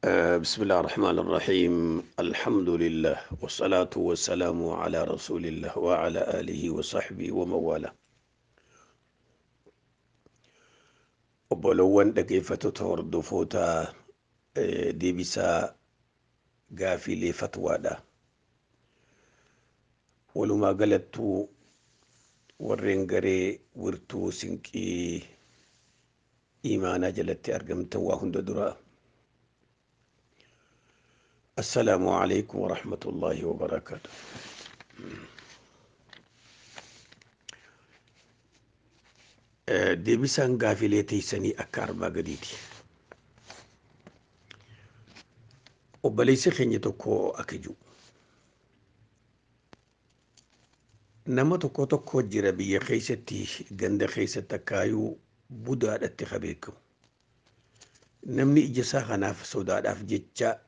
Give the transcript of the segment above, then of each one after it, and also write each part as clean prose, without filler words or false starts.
بسم الله الرحمن الرحيم. الحمد لله والصلاة والسلام على رسول الله وعلى آله وصحبه ومن والاه. Obbolowwan dhaggeeffattoota, hordoftoota deebisaa gaafiilee fatwaadha. Walumaa galattuu warreen garee wirtuu sinqii imaanaa jalatti argamtan, waa hunda dura السلام عليكم ورحمة الله وبركاته. Deebisaan gaafilee teessanii akka armaa gadiiti. Obboleessi keenya tokko akka jiru, nama tokko tokko jira biyya keessatti, ganda keessatti akkaayuu budaadhatti ka beekamu. Namni ija isaa kanaaf sodaadhaaf jecha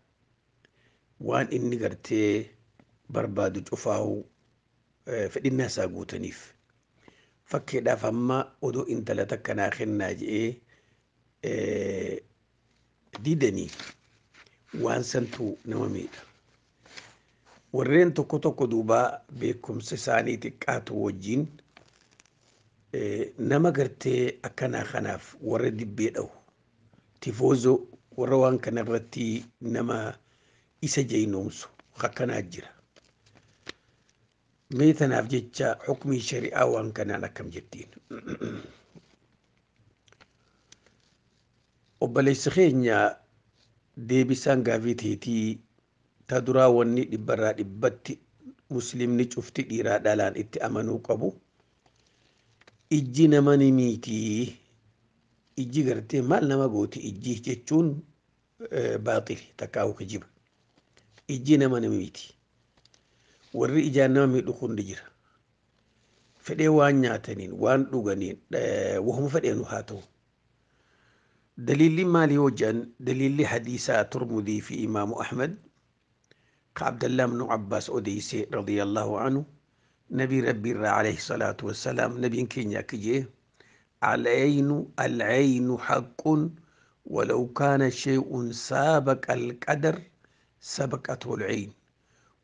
waan inni gartee barbaadu cufaa'u fedhinnaa isaa guutaniif. Fakkeedhaaf amma odoo intala takka naa kennaa je'ee didanii waan santu nama miidha. Warreen tokko tokko duuba beekumsa isaanii xiqqaatu wajjin nama gartee akkanaa kanaaf warra dibbee dhahu, tifoozoo, warra waan kana irratti nama isa jeynoomsu akkanaa jira. Mee tanaaf jecha hukmii shari'aa waan kanaan akkam jettiin? Obboleessi keenya, deebisaan gaafii teetii ta duraa, wanni dhibbarraa dhibbatti muslimni cufti dhiiraa dhalaan itti amanuu qabu, ijji nama ni miitii, ijji gartee maal nama gooti ijji jechuun baaxili takkaa'u kijiba. Ijji nama ni miiti. Warri ijaan nama miidhu hundi jira. Fedhee waan nyaataniin, waan dhuganiin, wahuma fedheenu haa ta'u. Daliilli maali yoo jedhan, daliilli hadiisaa Turmudii fi Imaamu Ahmad ka Abdallah ibnu Abbaas odeeyse رضي الله عنه, nabii Rabbii irraa عليه الصلاة والسلام, nabiin keenya akka jee: العين العين حق ولو كان شيء سابق القدر سبقته العين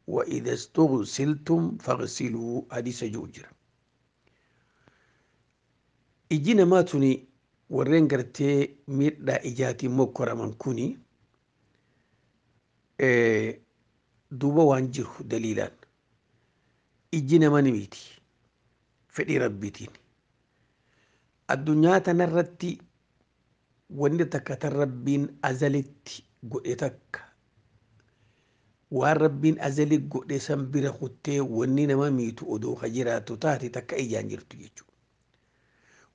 وإذا استغسلتم فاغسلوا. حديث جوجر. Ijji namaa tuni, warreen gartee miidhaa ijaatiin mokkoraman kuni duuba waan jiru daliilaan ijji nama ni miti fedhii Rabbiitiin. Addunyaa tanarratti wanni takka tan Rabbiin azalitti godhe takka, waan Rabbiin azali godhe san bira kuttee wanni nama miitu odoo ka jiraatu taate takka ijaan jirtu jechuudha.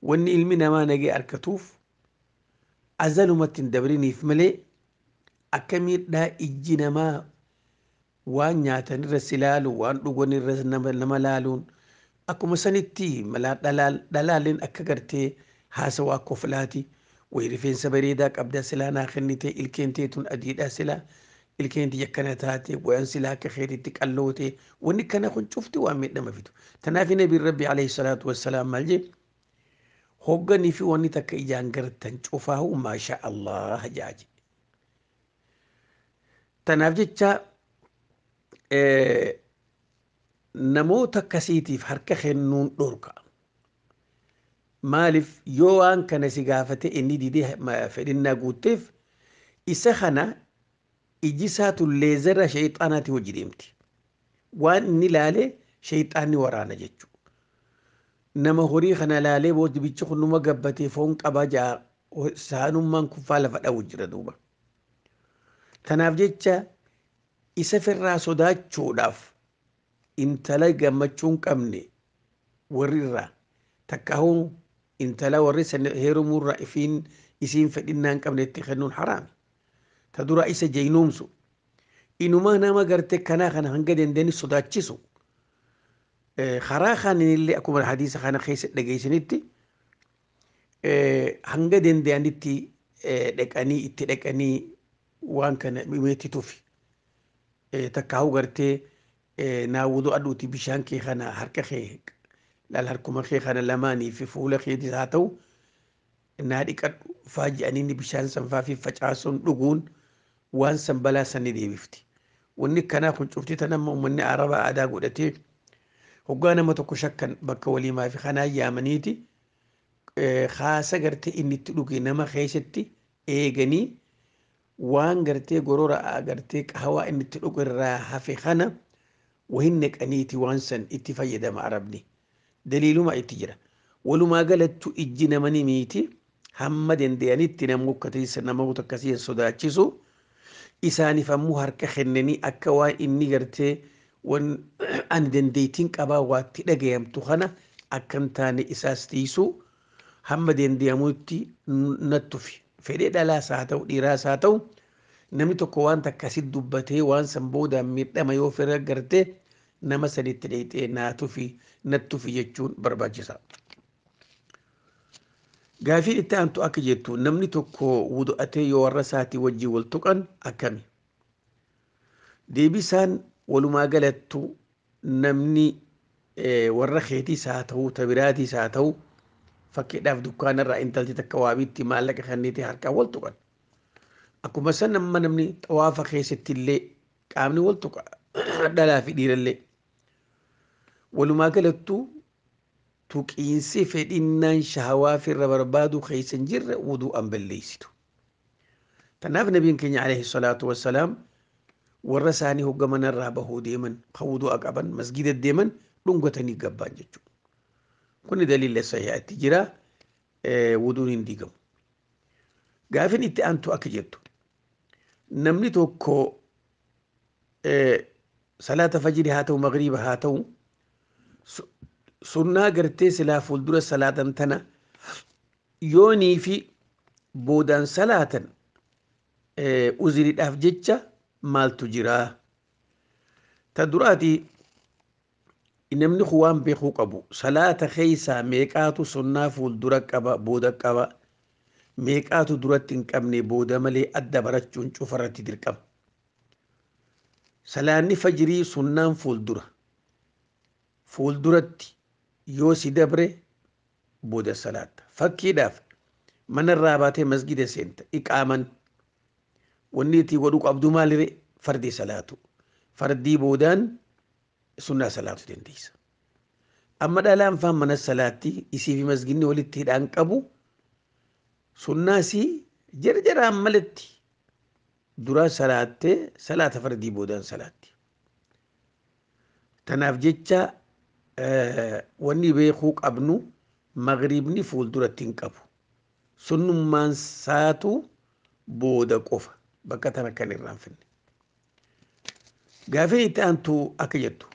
Wanni ilmi namaa nagee arkatuuf azalumatti hin dabriniif malee, akka miidhaa ijji namaa waan nyaatan irra si laalu, waan dhugan irra nama laaluun, akkuma sanitti dhalaaleen akka gartee haasawaa koflaati wayi, rifeensa bareedaa qabdaa, silaa naa kennite, ilkeen teetun adiidhaa, silaa ilkeen tiyya akkana taate, wayan silaa akka keetitti qalloote, wanni kana kun cufti waan miidhama fidu. Tanaaf nabiin Rabbi عليه الصلاة والسلام maal jee? Hogganii fi wanni takka ijaan gartan cufaahu ما شاء الله jaaje. Tanaaf jecha namoota akkasiitiif harka kennuun dhorka. Maaliif? Yoo waan kana si gaafate inni didee fedhinnaa guutteef, isa kana iji isaatu leezara sheexaanaati hojii deemti. Waan inni laalee sheexaanni waraana jechuudha. Nama horii kana laalee booddibichi kun numa gabbatee foon qabaa jaa, saanummaan kuffaa lafa dha'u jira duuba. Tanaaf jecha isa firraa sodaachuudhaaf intala gammachuu hin qabne warri irraa takkaahuu, intala warri heerumuurraa ifiin isiin fedhinnaa hin qabne itti kennuun haraami. Ta dura isa jeynoomsu. Inumaa nama garte kanaa kana hanga dandeenye sodaachisu. Karaa kaaniinillee akkuma hadiisa kana keessa dhageessanitti hanga danda'anitti dhaqanii itti dhaqanii waan kana meetti tufi. Takkaahuu gartee naawwuduu aduuti, bishaan kee kana harka kee laal, harkuma kee kana lamaanii fi fuula keetis haa ta'u naa dhiqadhu faa jedhanii bishaan sanfaa fi facaasuun dhuguun. Waan san balaa san ni deebifti. Wanni kanaa kun cufti tan amma uummanni Arabaa aadaa godhatee hoggaa nama tokko shakkan bakka waliimaa fi kanaa yaamaniiti haasa gartee inni itti dhuge nama keessatti eeganii waan gartee gorora gartee qahawaa inni itti dhuge irraa hafe kana wahin neqaniiti waan san itti fayyadama Arabni. Daliiluma itti jira. Walumaa galattu ijji nama ni miiti, hamma danda'anitti namoota akkasii sodaachisu, isaaniif ammoo harka kennanii akka waan inni gartee wan ani dandeettiin qabaa waatti dhagayamtu kana akka hin taane isaas tiisu, hamma danda'amutti nattufi. Fedhee dhalaas haa ta'u, dhiiraas haa ta'u, namni tokko waan akkasii dubbatee waan san boodaan miidhama yoo fira gartee nama sanitti dheeyxee naatufi nattufi jechuun barbaachisa. Gaafiin itti aantu akka jettu, namni tokko wudu'atee yoo warra isaatii wajjin wal tuqan akkami? Deebisaan walumaa galattu namni warra keetiis haa ta'u, tabiraatiis haa ta'u, fakkiidhaaf dukkaanarraa intalti takka waabiitti maallaqa kenniitee harkaan wal tuqan. Akkuma san amma namni xawaafa keessatti illee qaamni wal tuqa, dhalaa fi dhiirallee. Walumaa galattu tuqiinsi fedhinnaan shahawaa firra barbaadu keessa hin jirre wudu'an balleessitu. Kanaaf nabiin keenya alayhi salaatu wassalaam warra isaanii hoggamanarraa bahuu deeman kan wudu'a qaban masgida deeman dhungatanii gabbaan jechuudha. Kuni daliila sahihaatti jira, wuduun hin diigamu. Gaafin itti aantu akka jettu, namni tokko salaata fajrii haa ta'u, magriiba haa ta'u, sunnaa gartee silaa fuuldura salaatan tana yoonii fi boodaan salaatan uziriidhaaf jecha maaltu jiraa? Ta duraati, namni kun waan beekuu qabu, salaata keessaa meeqaatu sunnaa fuuldura qaba, booda qaba, meeqaatu duratti hin qabne, booda malee adda barachuun cufarratti dirqama. Salaanni fajrii sunnaan fuuldura. Fuulduratti yoo si dabre booda salaatta. Fakkiidhaaf manarraa baatee masgida seenta, iqaaman wanni itti godhuu qabdu maalire? Fardii salaatu. Fardii boodaan sunnaa salaatu dandeessa. Amma dhalaan faan mana salaatti isii fi masginni walitti hidhaan qabu, sunnaasii jarjaraan malatti dura salaattee salaata fardii boodaan salaatti. Tanaaf jecha wanni beekuu qabnu magriibni fuulduratti hin qabu. Sunnummaan saatu booda qofa, bakka tana kan irraanfanne. Gaafiin itti aantu akka jettu,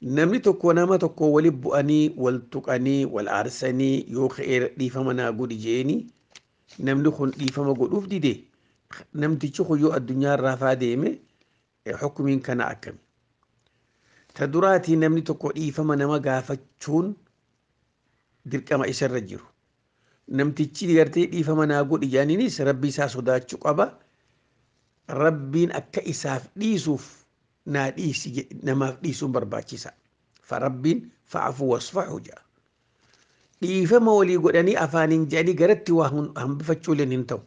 namni tokko nama tokko wali bu'anii wal tuqanii wal aarsanii yoo ka'ee dhiifama naa godhi jeeni, namni kun dhiifama godhuuf dide, namtichi kun yoo addunyaa irraa faa deeme hukumiin kana akkami? Ta duraatii, namni tokko dhiifama nama gaafachuun dirqama isarra jiru. Namtichi gartee dhiifama naa godhi jedhaniinis rabbi isaa sodaachuu qaba. Rabbiin akka isaaf dhiisuuf naa dhiisi, namaaf dhiisuun barbaachisa. Farabbiin fa'afu wasfahu jedha. Dhiifama walii godhanii afaaniin jedhanii garatti waa hambifachuu illee hin ta'u.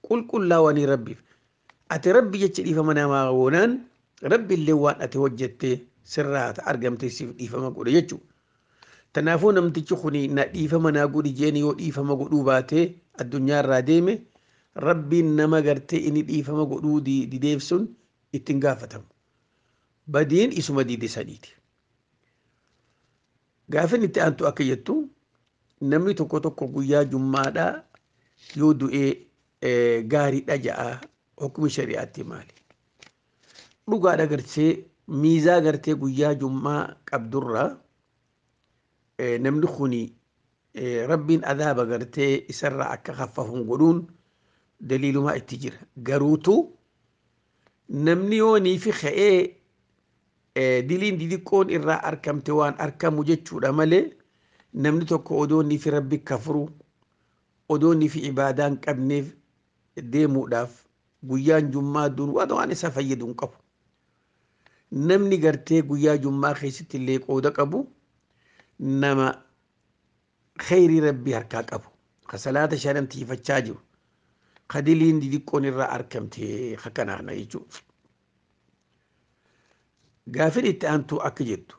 Qulqullaawanii rabbiif. Ati rabbi jecha dhiifama namaa goonaan rabbi illee waan ati hojjette sirraa argamte siif dhiifama godhe jechuudha. Kanaafuu namtichi kuni na dhiifama naa godhi jeeni yoo dhiifama godhuu baatee addunyaa irraa deeme, rabbiin nama gartee inni dhiifama godhuu dideef sun ittiin gaafatamu. Badiin isuma dide saniiti. Gaafin itti aantu akka jettu, namni tokko tokko guyyaa jummaadhaa yoo du'ee gaariidha ja'a, hukmi shari'aatti maali? Dhugaadha, gartee miizaa gartee guyyaa jummaa qabdurraa namni kuni rabbiin adaaba gartee isarraa akka khaffafuun godhuun daliilumaa itti jira. Garuutu namni yoonii fi ka'ee diliin didiqqoon irraa arkamte waan arkamu jechuudha malee, namni tokko odoonni fi rabbi kafuru, odoonni fi ibaadaa hin qabneef deemuudhaaf guyyaan jummaa dur waan isa fayyadu hin qabu. Namni gartee guyyaa jummaa keessatti illee qooda qabu nama kheyrii rabbii harkaa qabu, ka salaata shanan tiifachaa jiru. Kadiliin xixiqqoon irraa argamte akkanaana jechuudha. Gaafin itti aantu akka jettu,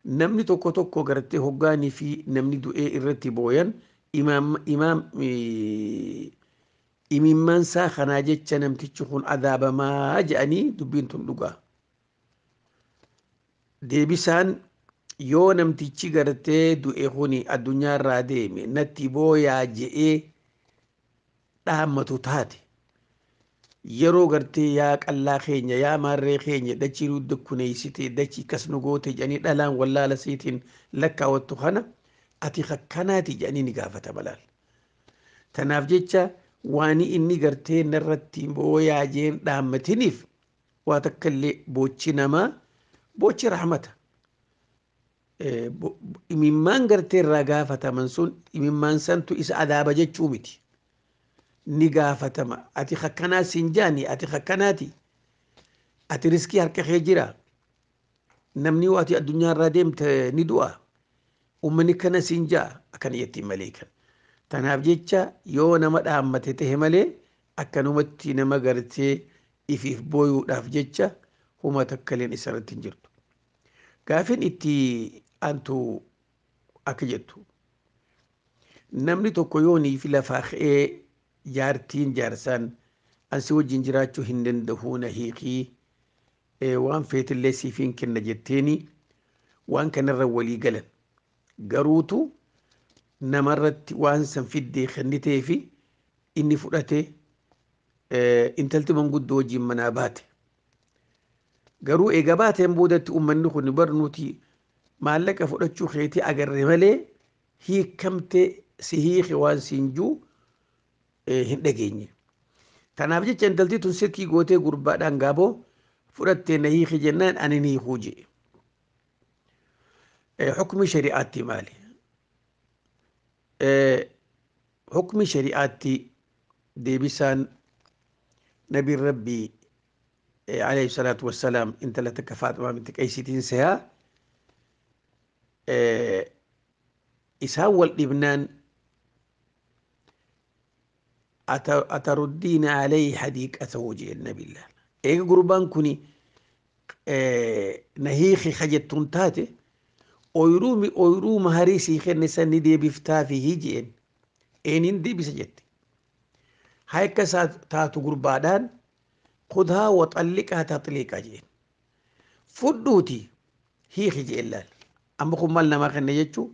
namni tokko tokko gartee hoggaanii fi namni du'ee irratti booyan imaam imimmansaa kanaa jecha namtichi kun adaabamaa jedhanii, dubbiin tun dhugaa. Deebisaan, yoo namtichi gartee du'e kuni addunyaarraa deeme natti booyaa je'ee dhaammatu taate, yeroo gartee yaa qallaa keenya, yaa maarree keenya, dachii nu dukkuneessite, dachii kas nu goote jedhanii dhalaan wallaala siitiin lakkaawattu kana, ati akkanaati jedhanii ni gaafatama laal. Tanaaf jecha waan inni gartee narratti booyaa jeen dhaammatiniif waa takka illee, boochi namaa boochi rahmata. Imimmaan gartee irraa gaafataman sun imimmaan santu isa adaaba jechuu miti. Ni gaafatama. Ati akkanaa siin jaani, ati akkanaati. Ati riskii harka kee jira. Namni yoo ati addunyaarraa deemte ni du'a. Uummanni kana siin ja'a akkana jettiin malee kan. Tanaaf jecha yoo nama dhaammate tahe malee, akkanumatti nama gartee ifiif booyuudhaaf jecha huma takka illeen isarratti hin jirtu. Gaafin itti aantu akka jettu, namni tokko yoonii fi lafaa ka'ee jaartiin jaarsaan ansi wajjin jiraachuu hin danda'u, na hiikii, waan feetillee siifiin kenna jetteeni, waan kanarra walii galan, garuutu namarratti waan san fiddee kennitee fi inni fudhate, intalti manguddoo wajjin manaa baate. Garuu eega baateen boodatti uummanni kun barnuuti maallaqa fudhachuu keetii agarre malee hiikamtee si hiike waan siin juu hin dhageenye. Kanaaf jecha intalti tun sirkii gootee gurbaadhaan gaaboo fudhattee na hiike jennaan ani ni hiikuu jedhe. Hukmi shari'aatti maali? Hukmi shari'aatti deebisaan, nabiin rabbii alayhi salaatu wassalaam intala takka Faaximaa binti Qaysiitiin sehaa isaan wal dhibnaan, ataruddiina alayhi hadiiqatahu jeen nabillaan. Eega gurbaan kuni na hiiki kajettuun taate, ooyiruu maharii sii kenne san ni deebiftaafi jeen. Eeniin deebisa jette. Haa akka isaa taatu gurbaadhaan khudhaa wa xalliqaa taxliiqaa jeen. Fudhuuti hiiki jeen laal. Amma kun maal namaa kenne jechuu,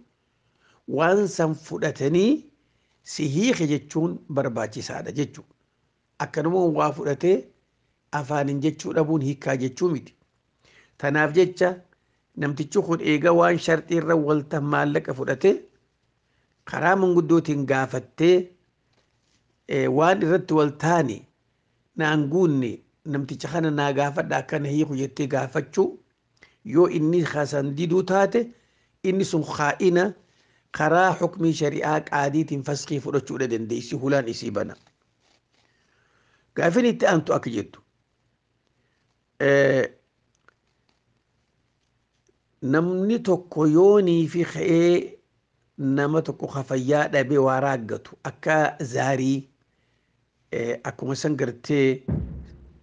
waan san fudhatanii si hiike jechuun barbaachisaadha jechuudha. Akkanuma waa fudhatee afaanin jechuu dhabuun hiikaa jechuu miti. Tanaaf jecha namtichi kun eega waan sharxii irra walta maallaqa fudhatee karaa manguddootiin gaafattee waan irratti wal taane naan guunne, namticha kana naa gaafadha akkana hiiku jettee gaafachuu, yoo inni kasan diduu taate inni sun kaa'ina, karaa hukmii shari'aa qaadiitiin faskii fudhachuudha dandeessi, hulaan isii bana. Gaafin itti aantu akka jettu, namni tokko yoonii fi ka'ee nama tokko kafayyaa dhabee waa raaggatu akka zaarii, akkuma san gartee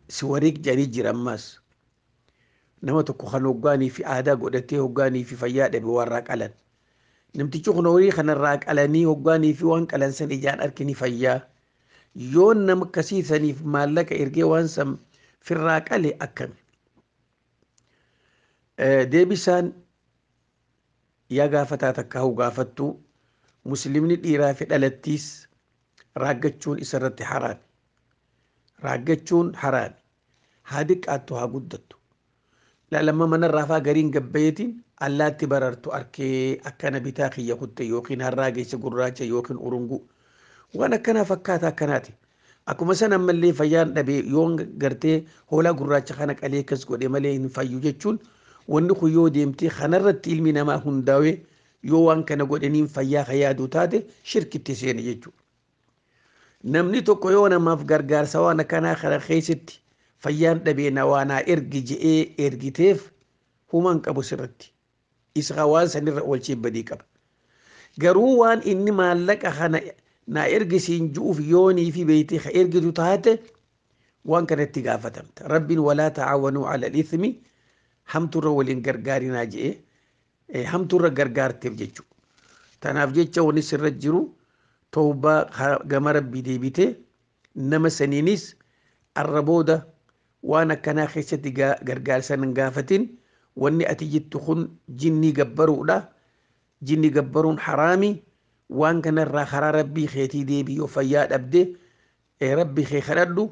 si wareeg jedhanii jira, ammas nama tokko kan hoggaanii fi aadaa godhatee hoggaanii fi fayyaa dhabe warraa qalan. Namtichi kun horii kanarraa qalanii hoggaanii fi waan qalan san ijaan arkini fayyaa. Yoo nama akkasii saniif maallaqa ergee waan san firraa qale akkami? Deebisaan, yaa gaafataa takka hau gaafattu, muslimni dhiiraa fi dhalattiis raaggachuun isarratti haraami. Raaggachuun haraami. Haa diqqaattu haa guddattu. Laalamma manarraa faa gariin gabbayeetiin allaatti barartu arkee akkana bitaa kiyya kutte yookiin harraa geesse gurraacha yookiin urunguu. Waan akkanaa fakkaata akkanaati. Akkuma san ammallee fayyaan dhabee yoon gartee hoolaa gurraacha kana qalee akkas godhe malee hin fayyu jechuun, wanni kun yoo deemtee kanarratti ilmi namaa hundaa'ee yoo waan kana godhaniin fayyaa ka yaadu taate shirkitti seene jechuudha. Namni tokko yoo namaaf gargaarsa waan akkanaa kana keessatti fayyaan dhabee na waanaa ergi je'ee ergiteef humaan qabu sirratti. Isa waan sanirra oolchee badii qaba. Garuu waan inni maallaqa kana Naa ergisiin ju'uuf yoonii fi beeytee ka ergitu taate waan kanatti gaafatamta. Rabbiin walaa ta'aawanuu ala ithmi, hamturra waliin gargaarinaa je'e, hamturra gargaarteef jechuudha. Tanaaf jecha wanni sirra jiru tawbaa gama Rabbii deebitee nama saniinis arra booda waan akkanaa keessatti gargaarsa hin gaafatin. Wanni ati jettu kun jinnii gabbaruudha. Jinni gabbaruun haraami. Waan kanarraa karaa Rabbii keetii deebii, yoo fayyaa dhabde Rabbi kee kadhadhu,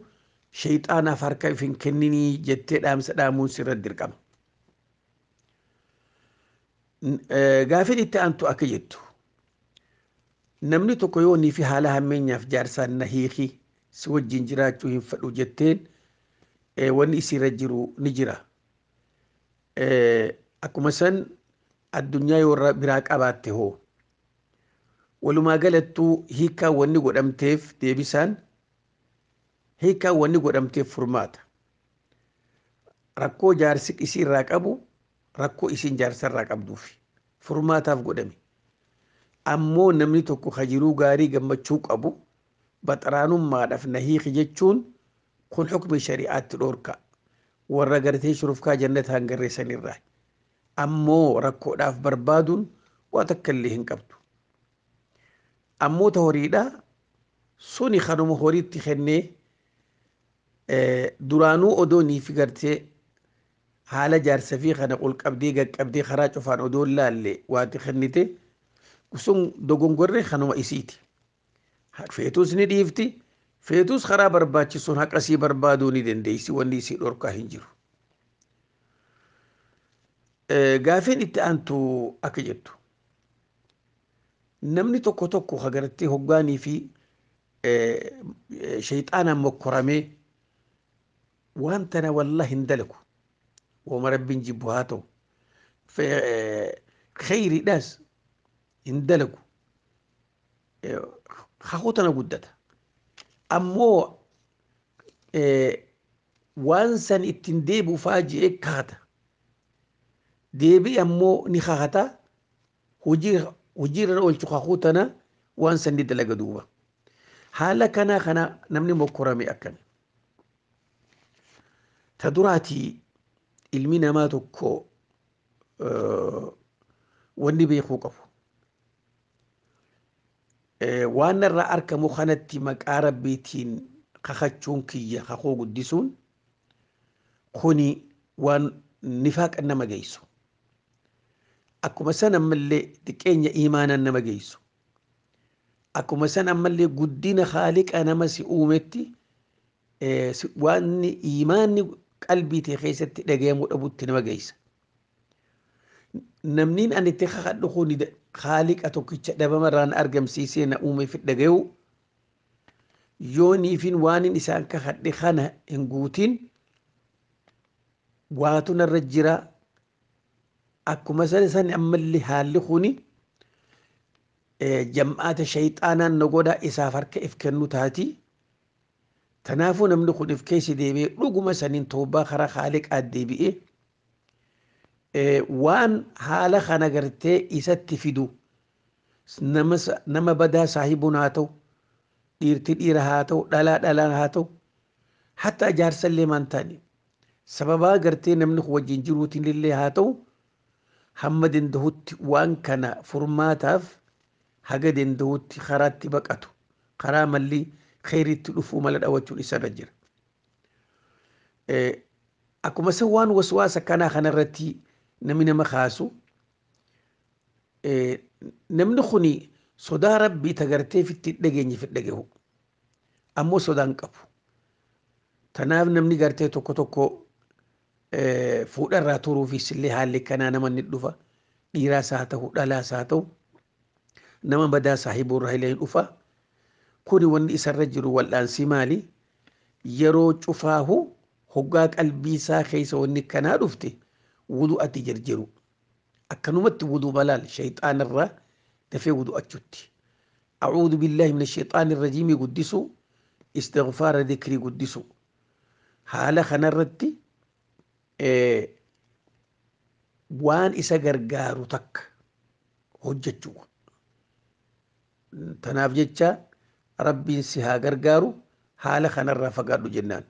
shayxaanaaf harka if hin kenninii jettee dhaamsa dhaamuun sirra dirqama. Gaafiin itti aantu akka jettu, namni tokko yoo nii fi haala hammeenyaaf jaarsaan na hiiki, si wajjin jiraachuu hin fedhu jetteen, wanni isirra jiru ni jira. Akkuma san addunyaa yoo biraa qabaatte hoo? Walumaa galattuu hiikaa wanni godhamteef, deebisaan hiikaa wanni godhamteef furmaata. Rakkoo jaarsi isii irraa qabu, rakkoo isiin jaarsa irraa qabduufi furmaataaf godhame. Ammoo namni tokko hajiruu gaarii gammachuu qabu baxaraanummaadhaaf na hiiki jechuun kun hukmi shari'aatti dhoorka. Warra gartee shurufkaa jannataan garreessanirraa. Ammoo rakkoodhaaf barbaaduun waa takka illee hin qabdu. Ammoo ta horiidha suni kanuma horiitti kennee duraanuu odoo niifi gartee haala jaarsa fi kana ol qabdee gaqqabdee karaa cufaan odoo laalle waati kennite sun dogongorre kanuma isiiti. Feetus ni dhiifti, feetus karaa barbaachisuun haqa isii barbaaduu ni dandeessi, wanni isii dhorkaa hin jiru. Gaafiin itti aantu akka jettu, namni tokko tokko agartee hoggaanii fi shayxaanaan mokkoramee waan tana wallah hin dalagu, wama Rabbiin jibbu haa ta'u kheyriidhaas hin dalagu, kakuu tana guddata. Ammoo waan san ittiin deebi'u faa je'ee kakata. Deebi'e ammoo ni kakata, hojiirra oolchu kakuu tana, waan san ni dalaga. Duuba haala kanaa kana namni mokkorame akkami? Ta duraatii ilmi namaa tokko wanni beekuu qabu, waan irraa argamu kanatti maqaa Rabbiitiin kakachuun kiyya, kakuu guddisuun kuni waan nifaaqa nama geessu, akkuma san ammallee xiqqeenya imaanaan nama geessu, akkuma san ammallee guddina haaliqa nama si uumetti waan imaanni qalbii ta'e keessatti dhagayamuu dhabutti nama geessa. Namniin ani itti kakadhu kun haaliqa tokkicha dhabamarraan argamsiisee na uume fi dhagayu yooniifin waanin isaan kakadhe kana hin guutin waatu narra jira. Akkuma san san ammallee haalli kuni jam'aata shayxaanaan na godha, isaaf harka if kennu taati. Tanaafuu namni kun if keessa deebi'ee dhuguma saniin toobbaa karaa haaliqaa deebi'ee waan haala kana gartee isatti fidu, nama badaa saahibuun haa ta'u, dhiirti dhiira haa ta'u, dhalaa dhalaan haa ta'u, hatta jaarsallee maan taane, sababaa gartee namni kun wajjin jiruutiin illee haa ta'u, hamma danda'utti waan kana furmaataaf haga danda'utti karaatti baqatu, karaa malli kheyritti dhufuu mala dhawachuun isarra jira. Akkuma san waan waswaasa kanaa kanarratti namni nama kaasu, namni kuni sodaa Rabbii tagartee fitti dhageenye fi dhagahu ammoo sodaan qabu. Tanaaf namni gartee tokko tokko fuudharraa turuufis illee haalli kanaa nama ni dhufa. Dhiiraas haa ta'u, dhalaas haa ta'u, nama badaa saahibuurraa illee ni dhufa. Kuni wanni isarra jiru wal'aansii maali? Yeroo cufaahu hoggaa qalbii isaa keessa wanni kanaa dhufte wudu'atti jirjiru. Akkanumatti wuduu balaal shayxaanirraa dafee wudu'achutti. أعوذ بالله من الشيطان الرجيم guddisu, istighfaara, dhikrii guddisu. Haala kanarratti waan isa gargaaru takka hojjechuu. Tanaaf jecha Rabbiin si haa gargaaru, haala kanarraa fagaadhu jennaan.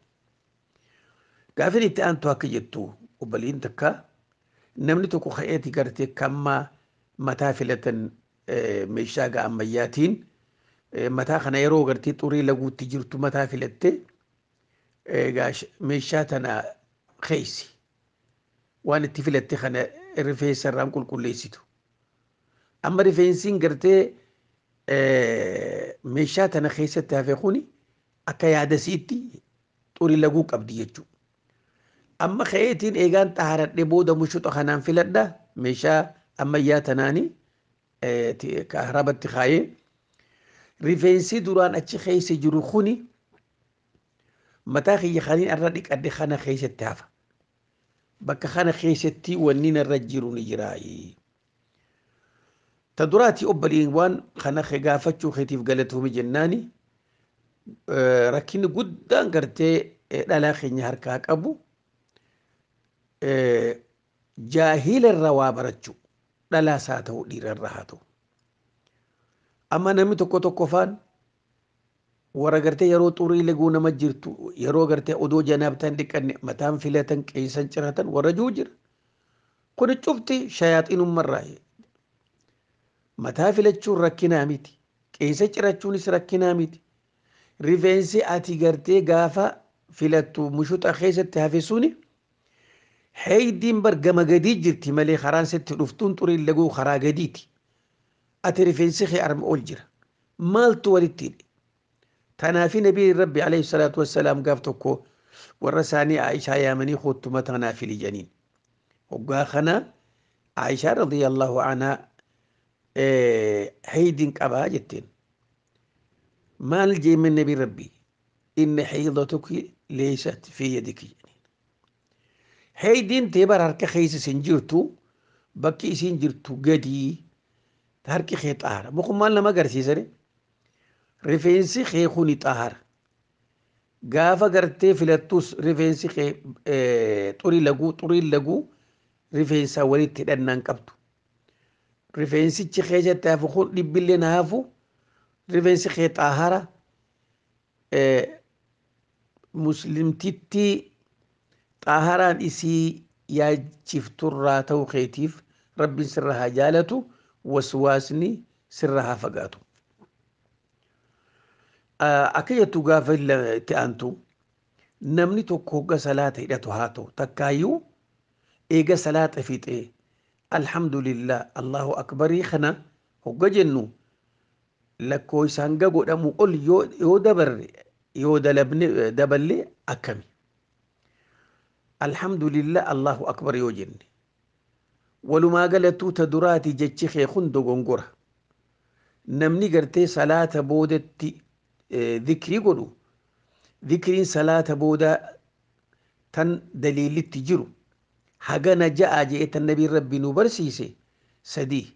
Gaafin itti aantu akka jettu, obboliin takka namni tokko ka'eeti gartee kamma mataa filatan meeshaa gaa ammayyaatiin mataa kana yeroo gartee xurii laguutti jirtu mataa filatte meeshaa tana keeysi waan itti filatte kana rifeensa irraan qulqulleessitu. Amma rifeensiin gartee meeshaa tana keessatti hafe kuni akka yaadasiitti xurii laguu qabdi jechuudha. Amma ka'eetiin eegaan xaaradhee booda mushuxa kanaan filadha, meeshaa ammayyaa tanaani kaarabatti kaayee rifeensi duraan achi keessa jiru kuni mataa kiyya kaniin irra dhiqadhe kana keessatti hafa. Bakka kana keessatti wanni narra jiru ni jiraayi. Ta duraati obboliin waan kana gaafachuu keetiif galatoomi jennaani. Rakkinni guddaan gartee dhalaa keenya harkaa qabu jaahila irraa waa barachuu, dhalaas haa ta'u dhiira irraa haa ta'u. Amma namni tokko tokko faan warra gartee yeroo xurii laguu nama jirtu, yeroo gartee odoo janaabtaan dhiqanne mataan filatan, qeensan ciratan warra jiru jira. Kuni cufti shayaaxinummarraa. Mataa filachuun rakkinaa miti. Qeensa cirachuunis rakkinaa miti. Rifeensi ati gartee gaafa filattu mushuxa keessatti hafe suni heeydiin bar gama gadii jirti malee karaan sitti dhuftuun xuriin laguu karaa gadiiti. Ati rifeensi kee arma ol jira. Maaltu walitti hidhe? Tanaafi Nabii Rabbi alayhi salaatu wassalaam gaaf tokko warra isaanii Aishaa yaamanii koottu mataa naa fili janiin. Hoggaa kana Aishaa radiyallahu anhaa heeydiin qabaa jetteen. Maal jeemen Nabii Rabbi? Inna heydatuki leysat fi yadiki jedhaniin. Heeydiin tee bara harka keessa isin jirtu, bakki isin jirtu gadii, harki kee xaara. Mukum maal nama agarsiisane? Rifeensi kee kuni xaara. Gaafa gartee filattus rifeensi kee xurii laguu, xuriin laguu rifeensa walitti hidhannaan qabdu. Rifeensichi keessatti hafu kun dhibbillee na hafu, rifeensi kee xaahara. Muslimtitti xaaharaan isii yaachifturraa ta'uu keetiif Rabbiin sirra haa jaalatu, waswaasni sirra haa fagaatu. Akka jettu gaafa itti aantu, namni tokko hogga salaata hidhatu haa ta'u takkaayyuu eega salaata fixee alhamdulillah Allahu akbarii kana hogga jennu lakkoofsa hanga godhamu ol yoo dabarre, yoo dalabne daballe akkami? Alhamdulillah Allahu akbar yoo jenne walumaa galattuu ta duraati jechi kee kun dogongora. Namni gartee salaata boodatti dhikrii godhu, dhikriin salaata booda tan daliilitti jiru hagana ja'a jee tan Nabiin Rabbi nu barsiise sadii: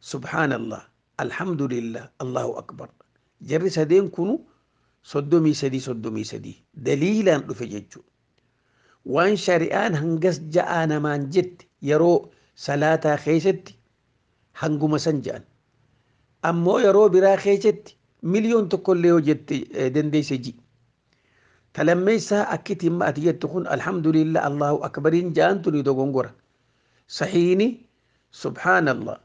subhaanallah, alhamdulillah, Allahu akbar. Jarri sadeen kunu 33 33 daliilaan dhufe jechuudha. Waan shari'aan hangas ja'aa namaan jette yeroo salaataa keessatti hanguma san ja'an. Ammoo yeroo biraa keessatti 1,000,000 illee yoo jette dandeesse ji. Talammeessaa akkitti himma ati jettu kun alhamdulillah Allahu akbariin ja'an tuni dogongora. Sahiini subhaanallah,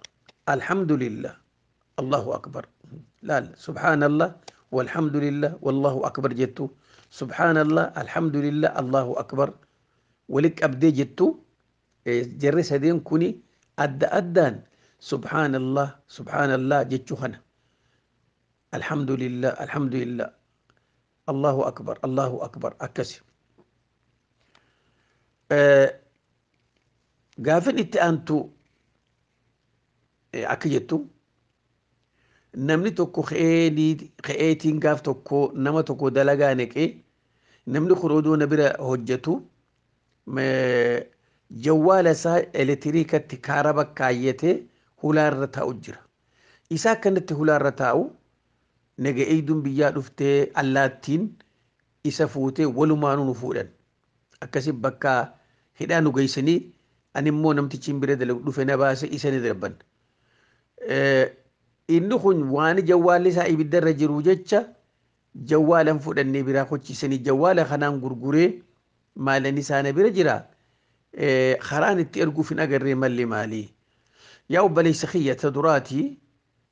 alhamdulillah, Allahu akbar. Laal, subhaanallah walhamdulillah wallahu akbar jettu, subhaanallah, alhamdulillah, Allahu akbar wali qabdee jettu. Jarri sadeen kuni adda addaan subhaanallah subhaanallah jechuu kana, alhamdulillah alhamdulillah, Allahu akbar Allahu akbar akkasi. Gaafin itti aantu akka jettu, namni tokko ka'eetiin gaaf tokko nama tokko dalagaa neqee, namni kun oduu na bira hojjetu jawwaala isaa elektiriikatti kaaraba kaayyatee hulaarra taa'u jira. Isaa akkanatti hulaarra taa'u naga eegduun biyyaa dhuftee allaattiin isa fuutee walumaanuu nu fuudhan. Akkasi bakka hidhaa nu geessanii, ani immoo namtichi hin bira dalagu dhufe na baase, isa ni darban. Inni kun waan jawwaalli isaa ibiddarra jiru jecha jawwaalan fudhannee biraa kochiisanii jawwaala kanaan gurguree maalan isaana bira jira. Karaan itti erguuf hin agarree malli maalii? Yaa obboleessa kiyya, ta duraatii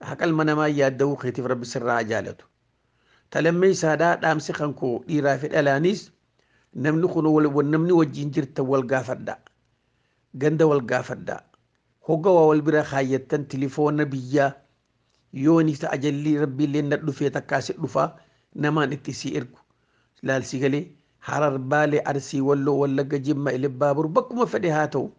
haqalma namaa yaadda'uu keetiif Rabbi sirraa jaalatu. Ta lammeessaadhaa, dhaamsi kan koo dhiiraa fi dhalaanis, namni kun namni wajjin jirtan wal gaafadha. Ganda wal gaafadha. Hogga waa wal bira kaayyattan tilifoona biyyaa yooni ajalli Rabbiillee na dhufee takkaa si dhufaa namaan itti si ergu. Laalsi galee Harar, Baalee, Arsii, Walloo, Wallagga, Jimma, Ilibbaabur, bakkuma fedhe haa ta'u.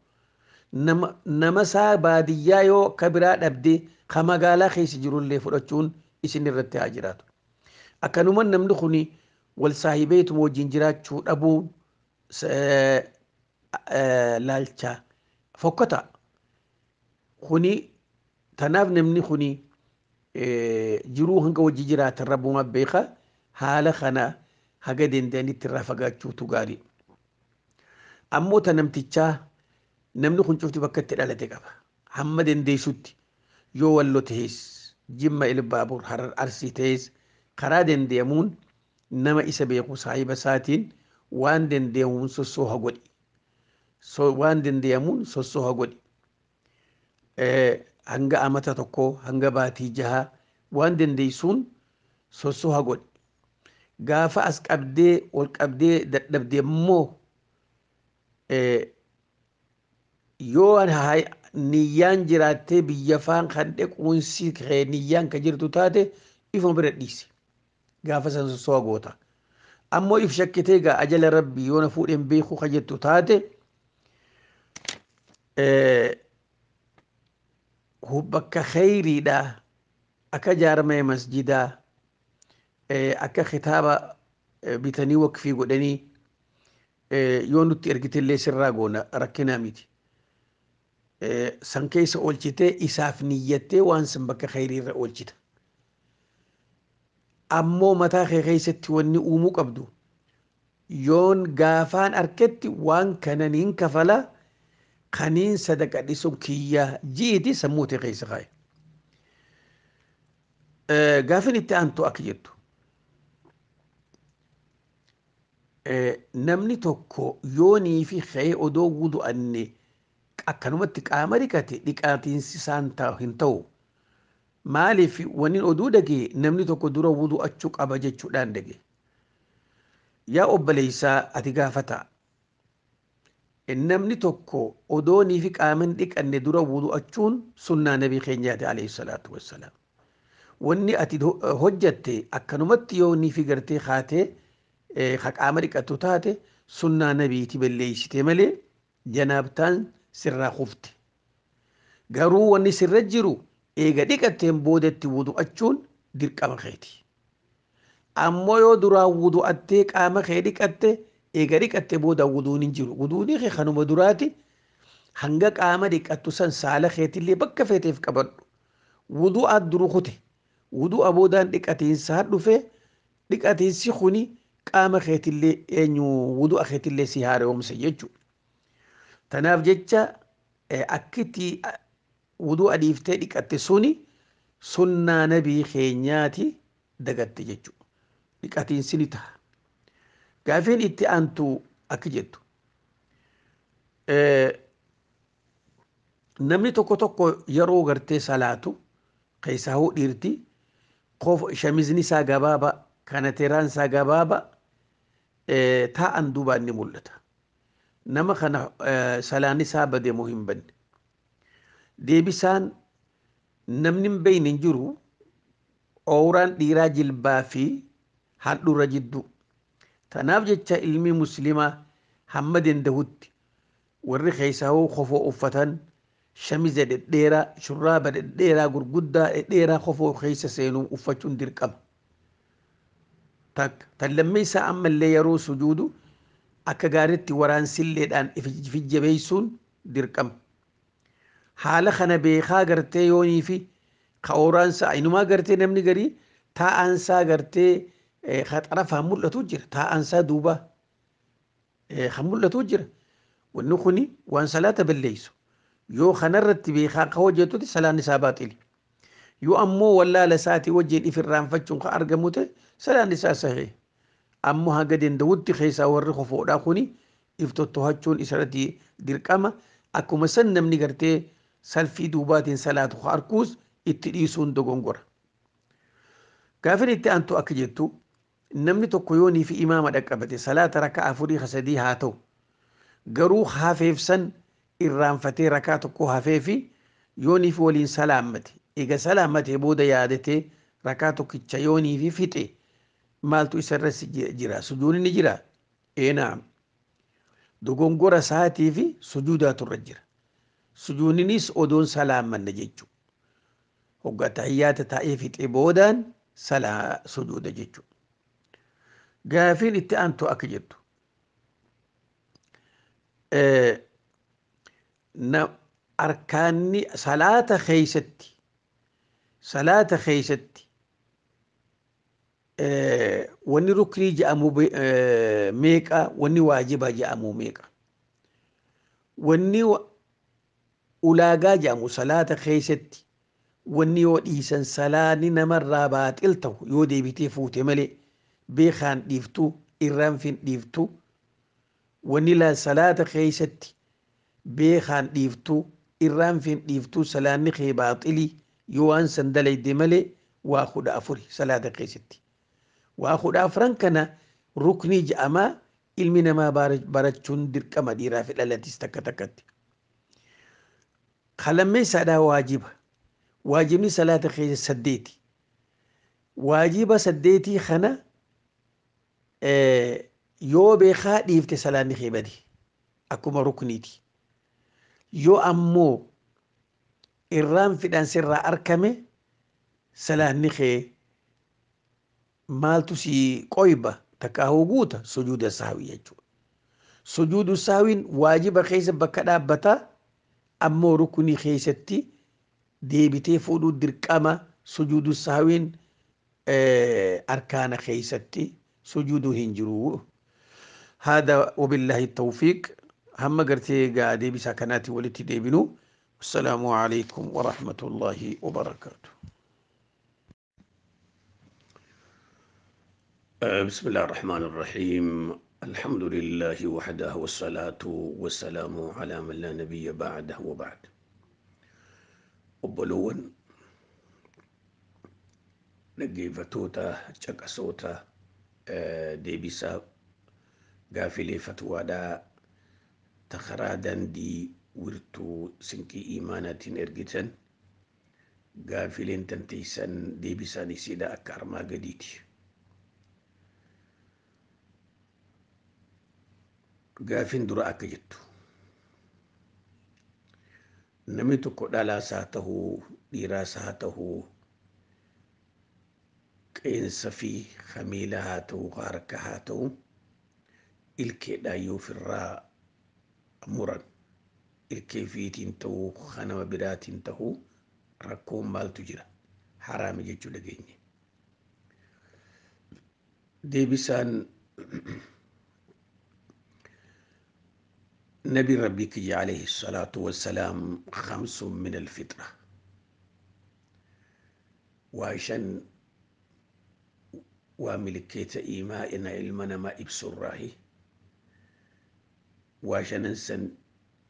Nama isaa baadiyyaa yoo akka biraa dhabdee ka magaalaa keessa jirullee fudhachuun isin irratti haa jiraatu. Akkanuma namni kun wal saahibeetuma wajjin jiraachuu dhabuun laalcha fokkata. Kuni tanaaf namni kuni jiruu hanga wajji jiraatan Rabbuma beeka, haala kana haga danda'anitti irraa fagaachuutu gaarii. Ammoo ta namtichaa, namni kun cufti bakka itti dhalate qaba. Hamma dandeessutti yoo Wallo ta'es, Jimma, Ilbaabur, Harar, Arsii ta'es, karaa dandeemuun nama isa beeku saahiba isaatiin waan dandeemuun sossooha godhi. Waan dandeemuun sossooha godhi. Hanga amata tokkoo, hanga baatii 6 waan dandeessuun sossooha godhi. Gaafa as qabdee ol qabdee dadhabdee immoo, yoo niyyaan jiraattee biyya faan kan dhaquunsi niyyaan ka jirtu taate, ifuma bira dhiisi. Gaafa san sossooha goota. Ammoo if shakkitee gaa ajala Rabbii yoo na fuudheen beekuu ka jettu taate, bakka kheyriidhaa akka jaarmee masjidaa, akka kitaaba bitanii waqfii godhanii yoo nutti ergitellee sirraa goona, rakkinaa miti. San keessa oolchitee isaaf niyyattee waan san bakka kheyriirra oolchita. Ammoo mataa kee keessatti wanni uumuu qabdu, yoon gaafaan arketti waan kana niin kafala, kaniin sadaqa dhisuun kiyyaa ji'iti sammuu tee keessa kaaye. Gaafin itti aantu akka jettu, namni tokko yoonii fi ka'ee odoo wudu'anne akkanumatti qaama dhiqate, dhiqaatiinsi isaan hin ta'u. Maaliif? Wanni oduu dhagee namni tokko dura wudu'achuu qaba jechuudhaan dhage. Yaa obboleessaa ati gaafata. Namni tokko odoonii fi qaama hin dhiqanne dura wudu'achuun sunnaa Nabii keenyaati alayhi salaatu wassalaam. Wanni ati hojjatte akkanumatti yoonii fi gartee kaatee ka qaama dhiqattu taate, sunnaa Nabiiti balleessite malee janaabtaan sirraa kufte. Garuu wanni sirra jiru eega dhiqatteen boodatti wudu'achuun dirqama keeti. Ammoo yoo duraan wudu'attee qaama kee dhiqatte, eega dhiqatte booda wuduun hin jiru. Wuduun kee kanuma duraati, hanga qaama dhiqattu san saala keetillee bakka feeteef qabadhu. Wudu'a duru kute. Wudu'a boodaan dhiqatiinsaa dhufe, dhiqatiinsi kuni qaama keetillee eenyu wudu'a keetillee si haaromsa jechuudha. Tanaaf jecha akkitti wudu'a dhiiftee dhiqatte suni sunnaa Nabii keenyaati dagatte jechuudha. Dhiqatiinsi ni ta'a. Gaafiin itti aantu akka jettu, namni tokko tokko yeroo gartee salaatu, keessaa hoo dhiirti, shamizni isaa gabaaba, kanateeraan isaa gabaaba taa'an duubaan ni mul'ata. Nama kana salaan isaa bade moo hin banne? Deebisaan, namni hin beeyne hin jiru, ooraan dhiiraa jilbaa fi handhuura jidduu. Tanaaf jecha ilmi muslimaa hamma dandahutti warri keessaa hoo kofoo uffatan, shamiza dhedheeraa, shurraaba dhedheeraa, gurguddaa dhedheeraa kofoo keessa seenuu uffachuun dirqama. Takka tan lammeessaa, ammallee yeroo sujuudu akka gaariitti waraansilleedhaan ifijjabeessuun dirqama. Haala kana beekaa gartee yoonii fi ka ooraansaa inumaa gartee namni garii taa'ansaa gartee ka xarafaan mul'atu jira, taa'ansaa duuba kan mul'atu jira. Wanni kuni waan salaata balleessu. Yoo kanarratti beekaa ka hojjetutti salaan isaa baaxili. Yoo ammoo wallaala isaatii wajjin if irraanfachuun kan argamu ta'e, salaan isaa sahih. Ammoo haga danda'utti keessaa warri kofoodhaa kuni if totto'achuun isarratti dirqama. Akkuma san namni gartee salfii duubaatiin salaatu harkuus itti dhiisuun dogongora. Gaafin itti aantu akka jettu, namni tokko yoonii fi imaama dhaqqabate salaata rakaa afurii 3 haa ta'u, garuu hafeefsan irraanfatee rakaa tokko hafeefi yoonii fi waliin salaammate, eega salaammatee booda yaadatee rakaa tokkicha yoonii fi fixe, maaltu isarra jira? Sujuudni ni jira? Ee naam. Dogongora isaatii fi sujuudaatu irra jira. Sujuudninis odoon salaammanne jechuudha. Hoggaa tahiyyaata taa'ee fixee boodaan salaa sujuuda jechuudha. Gaafiin itti aantu akka jettu, arkaanni salaata keessatti wanni ruknii jedhamu meeqa? Wanni waajiba jedhamu meeqa? Wanni ulaagaa jedhamu salaata keessatti, wanni yoo dhiisan salaanni namarraa baaxil ta'u, yoo deebitee fuute malee, beekaan dhiiftu, irraanfin dhiiftu, wanni salaata keessatti beekaan dhiiftu, irraanfin dhiiftu, salaanni kee baaxilii yoo waan san dalayde malee, waa 14 salaata keessatti. Waa 14 kana ruknii jedhamaa. Ilmi namaa barachuun dirqama, dhiiraa fi dhalatis takka takkatti. Kalammeessaadhaa waajiba. Waajibni salaata keessa saddeeti. Waajiba saddeetii kana yoo beekaa dhiifte salaanni kee badi, akkuma rukniiti. Yoo ammoo irraan fidhaan sirraa arkame, salaanni kee maaltu si qoyba takkaahuu guuta? Sujuuda sahwii jechuudha. Sujuudu sahwiin waajiba keessa bakka dhaabbataa, ammoo ruknii keessatti deebitee fuudhuu dirqama. Sujuudu sahwiin arkaana keessatti sujuuduu hin jiru. هذا وبالله التوفيق. Hamma gartee gaa deebisaa kanaatti walitti deebinu. السلام عليكم ورحمة الله وبركاته. بسم الله الرحمن الرحيم. الحمد لله وحده، والصلاة والسلام على من لا نبي بعده، وبعد. Obboloowwan, dhaggeeffattoota, caqasoota deebisaa gaafilee fatwaadhaa ta karaa daandii wirtuu sinqii imaanaatiin ergitan, gaafileen tanteessan deebisaan isiidha akka armaa gadiiti. Gaafin dura akka jettu, namni tokko dhalaas haa ta'uu, dhiiraas haa ta'uu, qeensa fi kamiila haa ta'uu, harka haa ta'uu, ilkeedhaan yoo ofirraa muran, ilkee fiitiin ta'uu, kanama biraatiin ta'uu, rakkoon maaltu jira? Haraami jechuu dhageenye. Deebisaan نبي ربي عليه الصلاة والسلام: خمس من الفطرة، وعشان وملكيت إيمائنا ilma namaa ibsurraahi waa shanan san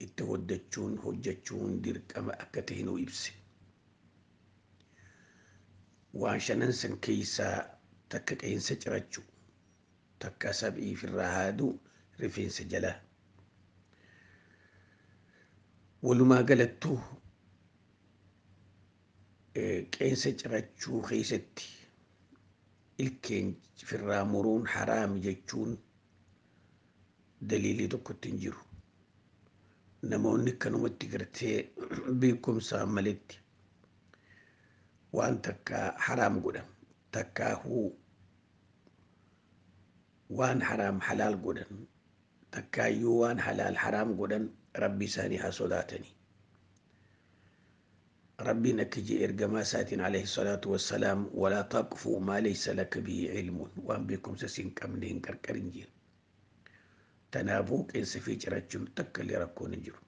itti hojjechuun hojjechuun dirqama akka ta'e nu ibse. Waan shanan san keessaa takka qeensa cirachuu, takka sab'iif irraa haaduu rifeensa jalaa. Walumaa galattuu qeensa cirachuu keessatti ilkeen firraa muruun haraami jechuun daliilii tokkotti hin jiru. Namoonni kanumatti gartee beekumsaan maletti waan takka haraam godhan, takkaahuu waan haraam halaal godhan, takkaayyuu waan halaal haraam godhan, rabbi isaanii haa sodaatanii. Rabbiin akka jee ergamaa isaatiin عليه الصلاة والسلام: ولا تقف ما ليس لك به علم, waan beekumsa siin qabne hin qarqarin jeen. Tanaafuu qeensa fi cirachuun takka illee rakkoon hin jiru.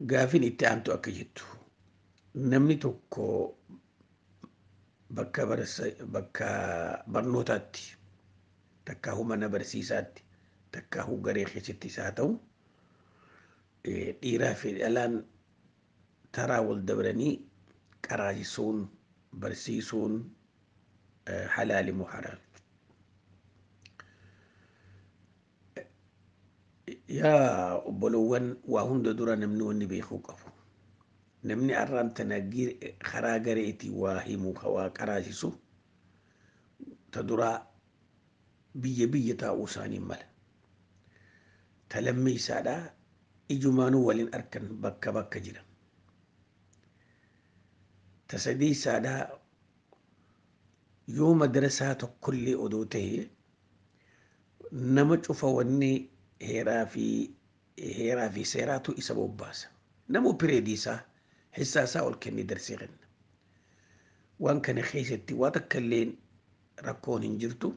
Gaafin itti aantu akka jettu, namni tokko bakka bakka barnootaatti, takkaahuu mana barsiisaatti, takkaahuu garee keessatti isaa ta'u, dhiiraa fi dhalaan taraa wal dabranii qaraasisuun barsiisuun halaali moo haraam? Yaa obbolowwan, waa hunda dura namni wanni beekuu qabu, namni arraan tana karaa gareetii waa himu, waa qaraasisu, ta duraa biyya biyya taa'uu isaanii mala. Ta lammeessaadhaa ijumaanuu waliin arkan, bakka bakka jira. Ta sadeessaadhaa yoo madrasaa tokkollee odoo ta'e, nama cufa wanni heeraa fi seeraatu isa bobbaasa. Namu pireedii isaa, hissaa isaa ol kennee darsee kenna. Waan kana keessatti waa takka illee rakkoon hin jirtu.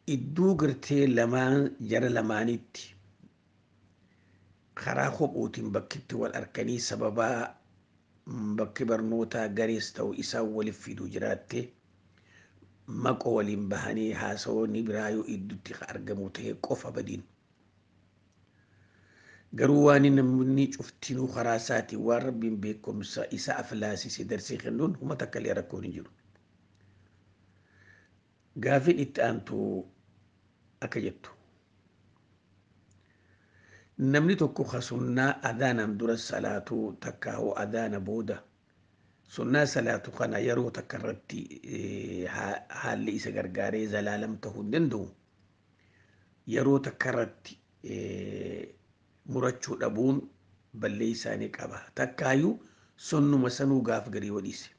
Iddoo gartee lamaan jara lamaanitti karaa kophuutiin bakkitti wal arkanii, sababaa bakki barnootaa garees ta'u isaan waliif fiduu jiraatte, maqoo waliin bahanii haasawoonni biraa yoo idduutti argamu ta'e qofa badiin. Garuu waan namni cuftinuu karaa isaatiin waan Rabbiin beekumsa isa aflaasise darsii kennuun huma takka illee rakkoon hin jiru. Gaafiin itti aantu akka jettu, namni tokko ka sunnaa adaanaan dura salaatuu takka hoo adaana booda sunnaa salaatu kana yeroo takka irratti haalli isa gargaaree zalaalam ta'uu hin danda'u. Yeroo takka irratti murachuu dhabuun balleessaa ni qaba? Takkaayyuu sunnuma sanuu gaaf garii wadhiise.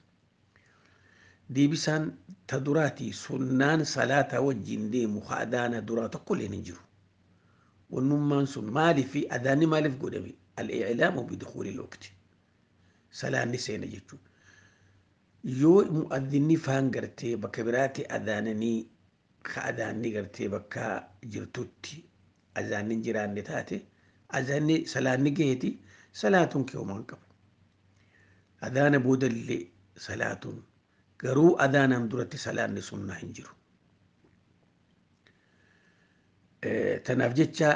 Deebisaan ta duraati, sunnaan salaataa wajjin deemu ka adaana duraa tokko illee hin jiru. Wannummaan sun maaliif, adaanni maaliif godhame? Al-i'laamu bidukhuuli l-waqti. Salaanni seena jechuudha. Yoo mu'adhinni faan gartee bakka biraatti adaananii, ka adaanni gartee bakka jirtutti azaanni hin jiraanne taate, azaanni salaanni gaheeti, salaatuun kee homaa hin qabu. Adaana boodallee salaatuun, garuu adaanaan duratti salaanni sunnaa hin jiru. Tanaaf jecha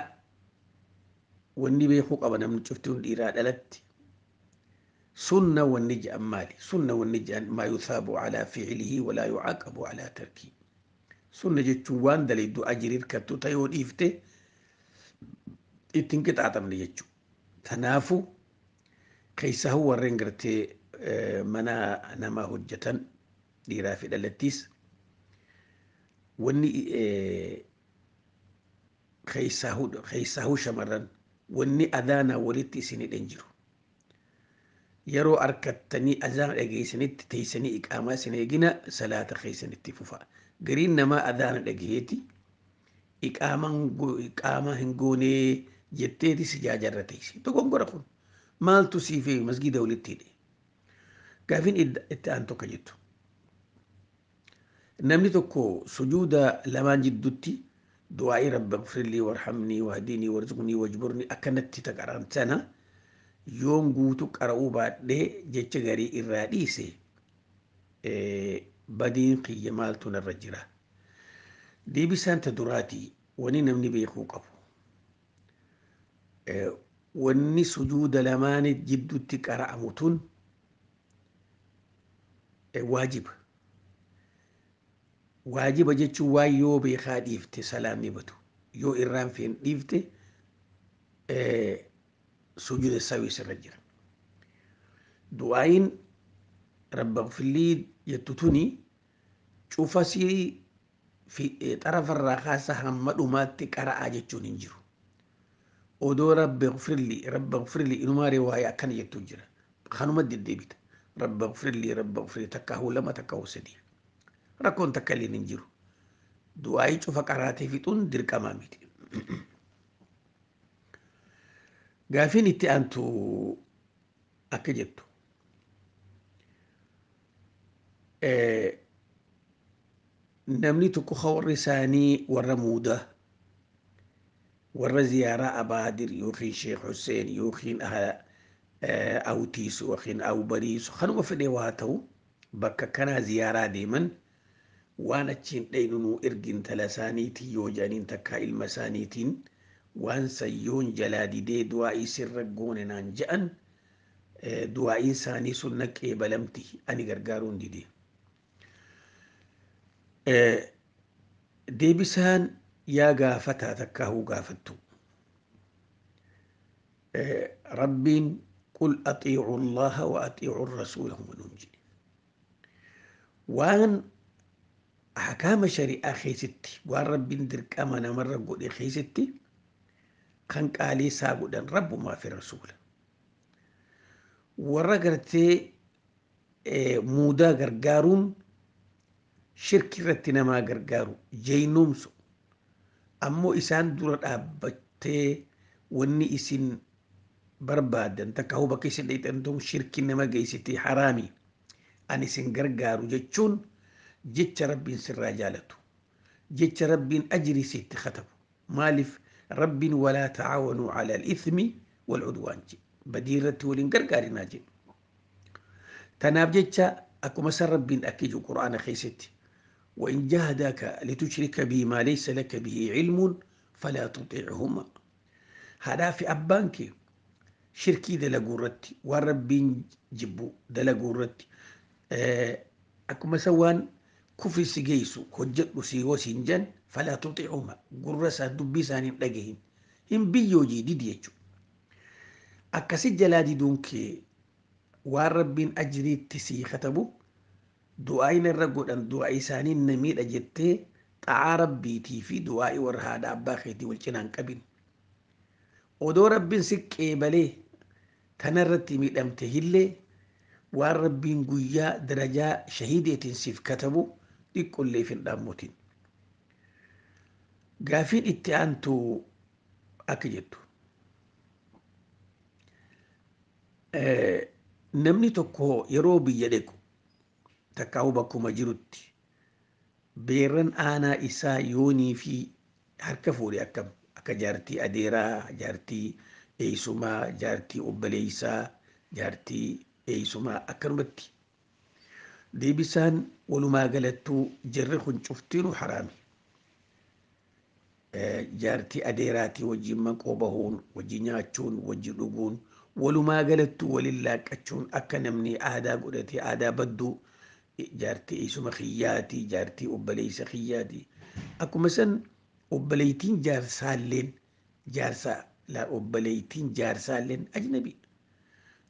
wanni beekuu qaba namni cufti dhiiraa dhalatti, sunna wanni jedhan maali? Sunna wanni jedhan maa yuthaabu calaa ficilihi walaa yucaaqabu calaa tarkii. Sunna jechuun waan dalaydu ajrii hirkattu ta yoo dhiifte ittiin qixaaxamne jechuudha. Tanaafu keessaa warreen gartee mana namaa hojjetan dhiiraa fi dhalattiis, wanni keessaa shamarran, wanni adaanaa walitti isin hidhan jiru. Yeroo arkattanii azaana dhageessanitti teessanii iqaamaa isin eegina, salaata keessanitti fufa. Gariin namaa adaana dhageeti iqaamaa hin goonee jetteeti si jaajarra teessi. Dogongora kun maaltu siif masgiida walitti hidhe? Gaafiin itti aan tokko jettu, namni tokko sujuuda lamaan jidduutti du'aa'ii rabbi ighfirlii warhamnii wahdinii warzuqnii wajburnii akkanatti taqaran sana yoon guutu qara'uu baadhee jecha garii irraa dhiise, badiin kiyya maaltu narra jira? Deebisaan ta duraatii, wani namni beekuu qabu, wanni sujuuda lamaanii jidduutti qara'amu tun waajiba. Waajiba jechuun waan yoo beekaa dhiifte salaamni batu. Yoo irraan feen dhiifte sujuuda sawii sirra jira. Du'aayin rabba ighfirlii jettu tuni cufasii xarafarraa kaasa hamma dhumaatti qara'aa jechuun hin jiru. Odoo rabbi ighfirlii, rabbi ighfirlii, inumaa riwaaya akkana jettu jira. Kanuma deddeebita. Rabbi ighfirlii, rabbi ighfirlii, takka huu lama, takka huu sadii. Rakkoon takka illee hin jiru. Du'aayii cufa qaraatee fixuun dirqamaa miti. Gaafiin itti aantu akka jettu, namni tokko warri isaanii warra muudaa Warra ziyaaraa Abaadir yookiin Sheekh Hussein yookiin Awtiisu yookiin Awbariisu, kanuma fedhee waa ta'u, bakka kanaa ziyaaraa deeman, waan achiin dhaynu nuu ergi intala isaaniitiin yoo jedhaniin, takkaa ilma isaaniitiin, waan sayyoon jalaa didee du'aa'ii sirra goone naan je'an, du'aa'iin isaanii sun na qeebalamti, ani gargaaruun dide. Deebisaan yaa gaafataa takkaahuu gaafattu. Rabbiin "قل أطيعوا الله وأطيعوا الرسول" huma nuun jedhe. Waan ahkaama shari'aa keessatti, waan Rabbiin dirqama namarra godhe keessatti, kan qaalii isaa godhan Rabbumaa fi Rasuula. Warra gartee muudaa gargaaruun shirki irratti namaa gargaaru jeynoomsu. Ammoo isaan dura dhaabbattee wanni isin barbaadan takka hoo bakka isin dhayxan ta'u shirki nama geessiti, haraami, ani isin gargaaru jechuun jecha Rabbiin sirraa jaalatu, jecha Rabbiin ajrii sitti katabu. Maaliif? Rabbiin "ولا تعاونوا على الإثم والعدوان" jedhe, badii irratti waliin gargaarinaa jedhe. Tanaaf jecha akkuma san Rabbiin akka jiru Qur'aana keessatti "وإن جاهداك لتشرك بي ما ليس لك به علم فلا تطعهما". Haadhaa fi abbaan kee shirkii dalaguu irratti, waan Rabbiin jibbu dalaguu irratti, akkuma san waan kufri si geessu hojjedhu si yoo siin jan, فلا تطعهما, gurra isaa dubbii isaanii hin dhagahin, hin biyyoojii didi jechuudha. Akkasi jalaa diduun kee waan Rabbiin ajriitti sii katabu, du'aayin irra godhan du'aa isaanii na miidha jettee xa'aa Rabbiitii fi du'aa'ii warra haadha abbaa keetii wal cinaan qabin. Odoo Rabbiin si qeebalee tanarratti miidhamte illee, waan Rabbiin guyyaa darajaa shahiideetiin siif katabu xiqqollee hin dhaammotin. Gaafiin itti aantu akka jettu. Namni tokko yeroo biyya dhequ takkaa'u bakkuma jirutti beerran aanaa isaa yoonii fi harka fuudhe akkam? Akka jaartii adeeraa, jaartii eeysumaa, jaartii obboleessaa, jaartii eeysumaa akkanumatti. Deebisaan walumaa galattuu jarri kun cuftinuu haraami. Jaartii adeeraatii wajjin maqoo bahuun, wajjin nyaachuun, wajjin dhuguun, walumaa galattuu waliin laaqqachuun, akka namni aadaa godhatee aadaa badduu, jaartii eeysuma kiyyaatii, jaartii obboleessa kiyyaati. Akkuma san obboleettiin jaarsaalleen jaarsaa, obboleettiin jaarsaalleen ajnabi.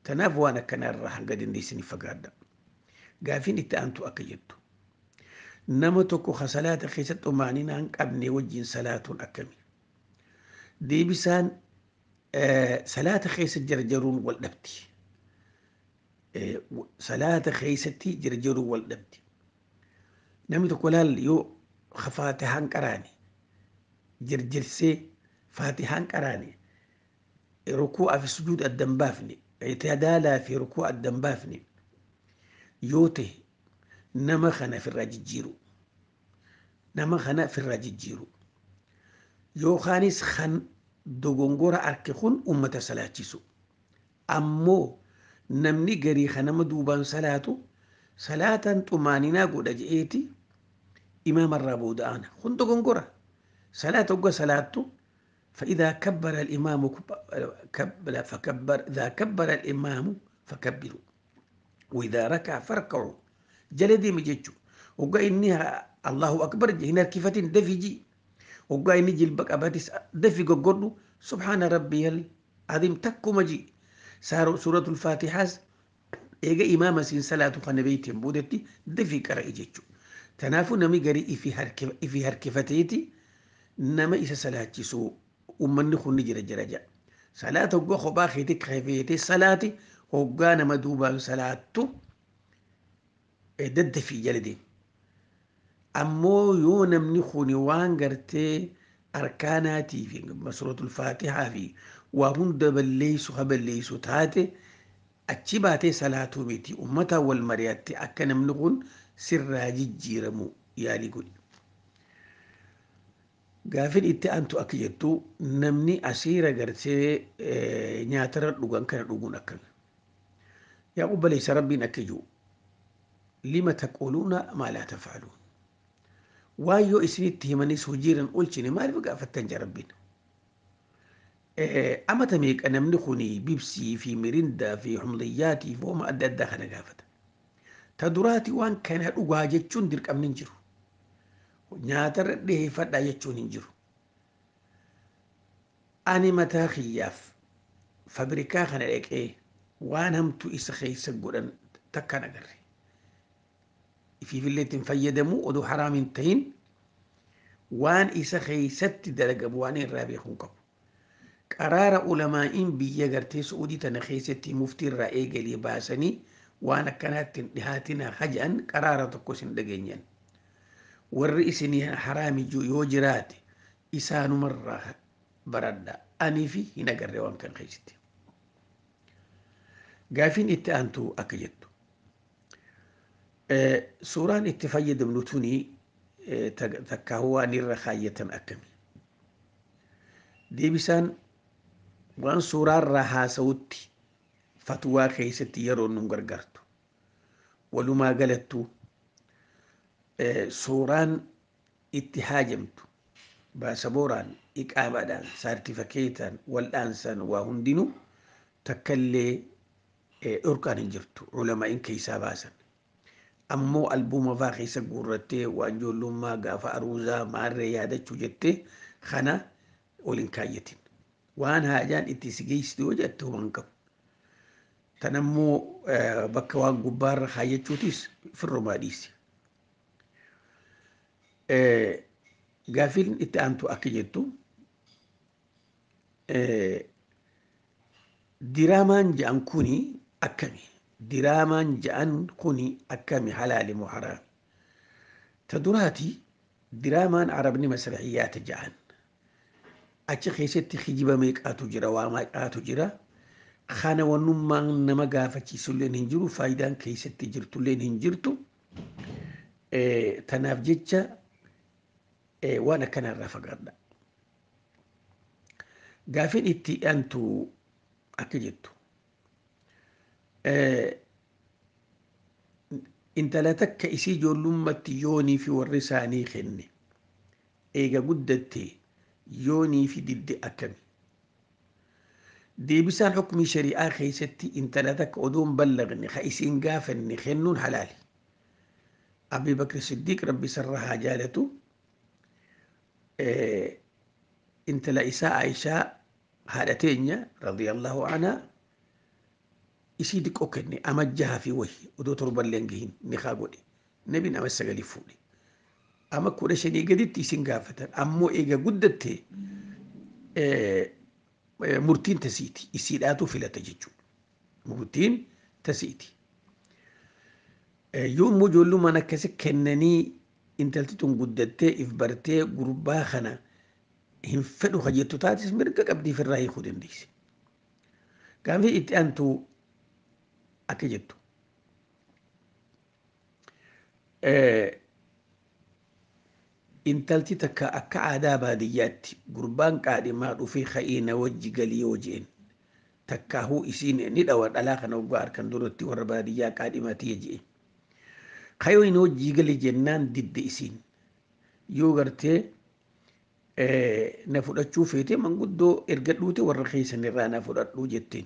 Tanaaf waan akkanaarraa hanga dandeessanii fagaadha. Gaafiin itti aantu akka jettu. Nama tokko ka salaata keessatti xumaaninaa hin qabne wajjin salaatuun akkami? Deebisaan salaata keessa jarjaruun wal dhabdi. Salaata keessatti jarjaruun wal dhabdi. Namni tokko laal yoo Faatihaan qaraane, jarjarsee Faatihaan qaraane, rukuu'aa fi sujuuda addan baafne, i'tidaalaa fi rukuu addan baafne yoo ta'e, nama kana ofirraa jijjiiru. Nama kana ofirraa jijjiiru. Yookaanis kan dogongora arke kun ummata salaachisu. Ammoo namni garii kan nama duubaan salaatu salaataan xumaaninaa godha je'eeti imaamarraa booda aana. Kun dogongora. Salaata hogga salaattu فإذا كبر الإمام فكبر، إذا كبر الإمام فكبروا وإذا ركع فاركعوا. Jala deemi jechuudha. Hoggaa inni "الله أكبر" hin harkifatin, dafi ji. Hoggaa inni jilba qabatis dafi goggodhu, "سبحان ربي العظيم" takkuma ji. Suuratul Faatihaas eega imaama siin salaatu kana beeyteen boodatti dafi qara'i jechuudha. Kanaafuu namni garii ifi harkifateeti nama isa salaachisu, ummanni kun ni jira jira jedha. Salaata hoggaa kophaa keetii kafeetee salaati, hoggaa nama duubaan salaattu daddafii jala deemu. Ammoo yoo namni kun waan gartee arkaanaatii fi suratul Faatihaa fi waa hunda balleessu ha balleessu taate, achi baatee salaatuu miti, ummata wal mari'atte akka namni kun sirraa jijjiiramu yaalii godhi. Gaafin itti aantu akka jettu, namni asiira gartee nyaatarra dhugan kana dhuguun akkami? Yaa obboleessa, Rabbiin akka jiru, lima taquluuna maa laa taf'aluun, waan yoo isinitti himanis hojiirran oolchine maaliif gaafattan jaa Rabbiin. Amata meeqa namni kuni bibsii fi mirindaa fi humdiyyaatii fi hooma adda addaa kana gaafata. Ta duraati, waan kana dhugaa jechuun dirqamni hin jiru. Nyaatarra dhiyeeffadhaa jechuun hin jiru. Ani mataa kiyyaaf fabrikaa kana dhaqee waan hamtuu isa keessa godhan takkaan agarre. Ifiifillee ittiin fayyadamu oduu haraam hin ta'in, waan isa keessatti dalagamu waan irraa beekuu qabu. Qaraara ulamaa'iin biyya gartee Su'uudii tana keessatti muftii irraa eegalee baasanii waan akkanaatti hin dhihaatina haja'an qaraara tokko isin dhageenyan. Warri isinii haraami yoo jiraate isaanumarraa baradha. Anii fi hin agarre waan kan keessatti. Gaafiin itti aantu akka jettu, suuraan itti fayyadamnu tuni takkaa waan irra kaayyatan akkami? Deebisaan, waan suuraarraa haasa'utti fatwaa keessatti yeroo nu gargaartu. Walumaa galattuu suuraan itti haajamtu baasabooraan, iqaamaadhaan, saartifikeetaan, waldhaansaan, waa hundinuu takkallee dhorkaan hin jirtu ulamaa'iin keessaa baasan. Ammoo albuuma faa keessa guurrattee waan ijoollummaa gaafa aruuzaa maarree yaadachuu jettee kana ol hin kaayyatin. Waan haajaan itti si geessitu yoo jette homa hin qabu. Tanammoo bakka waan gubbaarra kaayyachuutis firrumaa dhiisi. Gaafiin itti aantu akka jettu, diraamaan ja'an kuni akkami? Diraamaan ja'an kuni akkami, halaali moo haraami? Ta duraati, diraamaan Arabni masrahiyyaata ja'an. Achi keessatti kijiba meeqaatu jira, waa meeqaatu jira. Kana wannummaan nama gaafachiisulleen hin jiru, faayidaan keessatti jirtulleen hin jirtu. Tanaaf jecha waan akkanarraa fagaadha. Gaafiin itti aantu akka jettu, intala takka isii ijoollummaatti yoonii fi warri isaanii kenne, eega guddatte yoonii fi didde akkami? Deebisaan, hukmii shari'aa keessatti intala takka odoo hin ballagne ka isiin gaafanne kennuun halaali. Abii Bakr Siddiiq, Rabbi isarra haa jaalatu, intala isaa Aishaa haadha teenya radiyallahu anhaa isii xiqqoo kenne, ama 6 fi wahi odoo torballee hin gahin nikaa godhe. Nabiin ama 9 fuudhe. Ama 15 gaditti isin gaafatan, ammoo eega guddatte murtiin tasiiti, isiidhaatu filata jechuudha. Murtiin tasiiti. Yoo immoo ijoollummaan akkasi kennanii intalti tun guddattee if bartee gurbaa kana hin fedhu ka jettu taatis, mirga qabdii ofirraa hiikuu dandeessi. Gaafii itti aantu akka jettu, intalti takka akka aadaa baadiyyaatti gurbaan qaadhimaa dhufee ka'ee na wajji galii yoo jeen, takkaahuu isiin ni dhawa dhalaa kana waggaa harkan duratti warra baadiyyaa qaadhimaati jee. Kayoo inni wajjii gali jennaan didde isiin. Yoo gartee na fudhachuu feete manguddoo erga dhuute warra keessan irraa na fudhadhuu jetteen.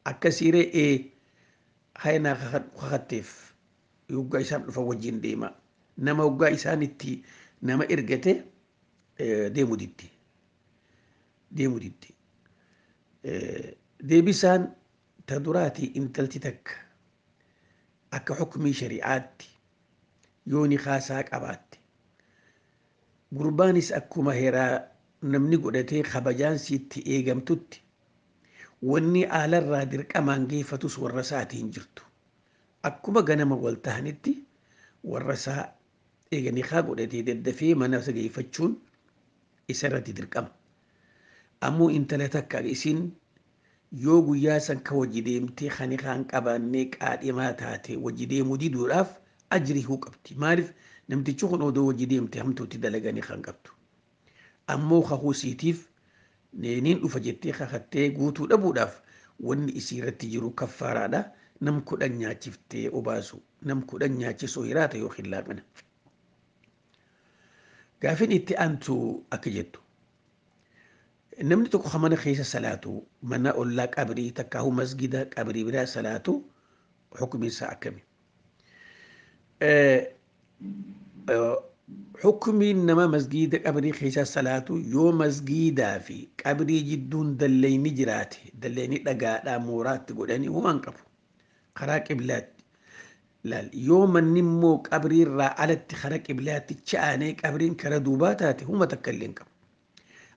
Akkasiiree ee haya naa kakatteef yoggaa isaan dhufan wajjin deema. Nama waggaa isaan itti nama ergate deemu didde. Deemu didde. Deebisaan ta duraati, intalti takka akka hukmii shari'aatti yoo nikaasaa qabaatte, gurbaanis akkuma heeraa namni godhatee kabajaan sitti eegamtutti, wanni aalarraa dirqamaan geeffatus warra isaatii hin jirtu. Akkuma ganama wal tahanitti warra isaa eega nikaa godhatee daddafee mana isa geeffachuun isarratti dirqama. Ammoo intala takka isin yoo guyyaa san ka wajji deemtee kan nikaan qabaannee qaadhimaa taate wajji deemuu diduudhaaf ajrii huu qabdi. Maaliif? Namtichi kun odoo wajji deemte hamtuutti dalaganii kan qabdu. Ammoo kakuu isiitiif niin dhufa jettee kakattee guutuu dhabuudhaaf wanni isii irratti jiru kaffaaraadha. Nam 10 nyaachiftee obaasu, nam 10 nyaachisuu hiraata yookiin laaqana. Gaafin itti aantu akka jettu, namni tokko mana keessa salaatu, mana ollaa qabrii takkaahu masgida qabrii biraa salaatu, hukumiin isaa akkami? Hukumiin nama masgida qabrii keessa salaatu, yoo masgidaa fi qabrii jidduun dalleyni jiraate, dalleyni dhagaadhaa mooraatti godhanii, humaan qabu karaa qiblaatti laal. Yoo manni immoo qabrii irraa alatti karaa qiblaatti cha'anee qabriin kara duubaa taate, huma takka illee hin qabu.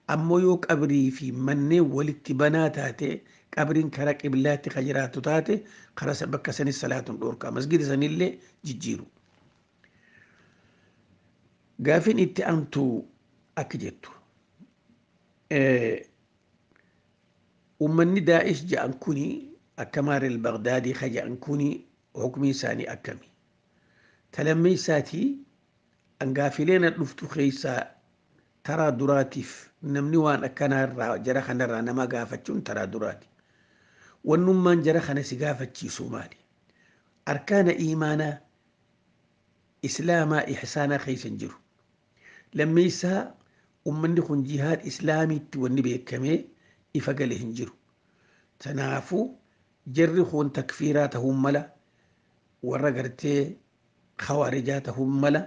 Ammoo yoo qabrii fi manneen walitti banaa taate, qabriin karaa qiblaatti ka jiraatu taate, karaa bakka sanis salaatuun dhoorkaa, masgida sanillee jijjiiru. Gaafin itti aantu akka jettu, uummanni Daa'ish ja'an kuni akka Maarel Bagdaadii ka ja'an kuni hukumiin isaanii akkami? Talammeessaatii angaafileen dhuftu keessaa taraa duraatiif namni waan akkanaarraa jara kanarraa nama gaafachuun taraa duraati. Wannummaan jara kana si gaafachiisu maali? Arkaana iimaanaa islaamaa ihsaanaa keessa hin jiru. Lammeessaa, ummanni kun jihaad islaamiitti wanni beekamee ifa gale hin jiru. Kanaafuu jarri kun takfiiraa ta'uun mala, warra gartee khawaarijaa ta'uun mala,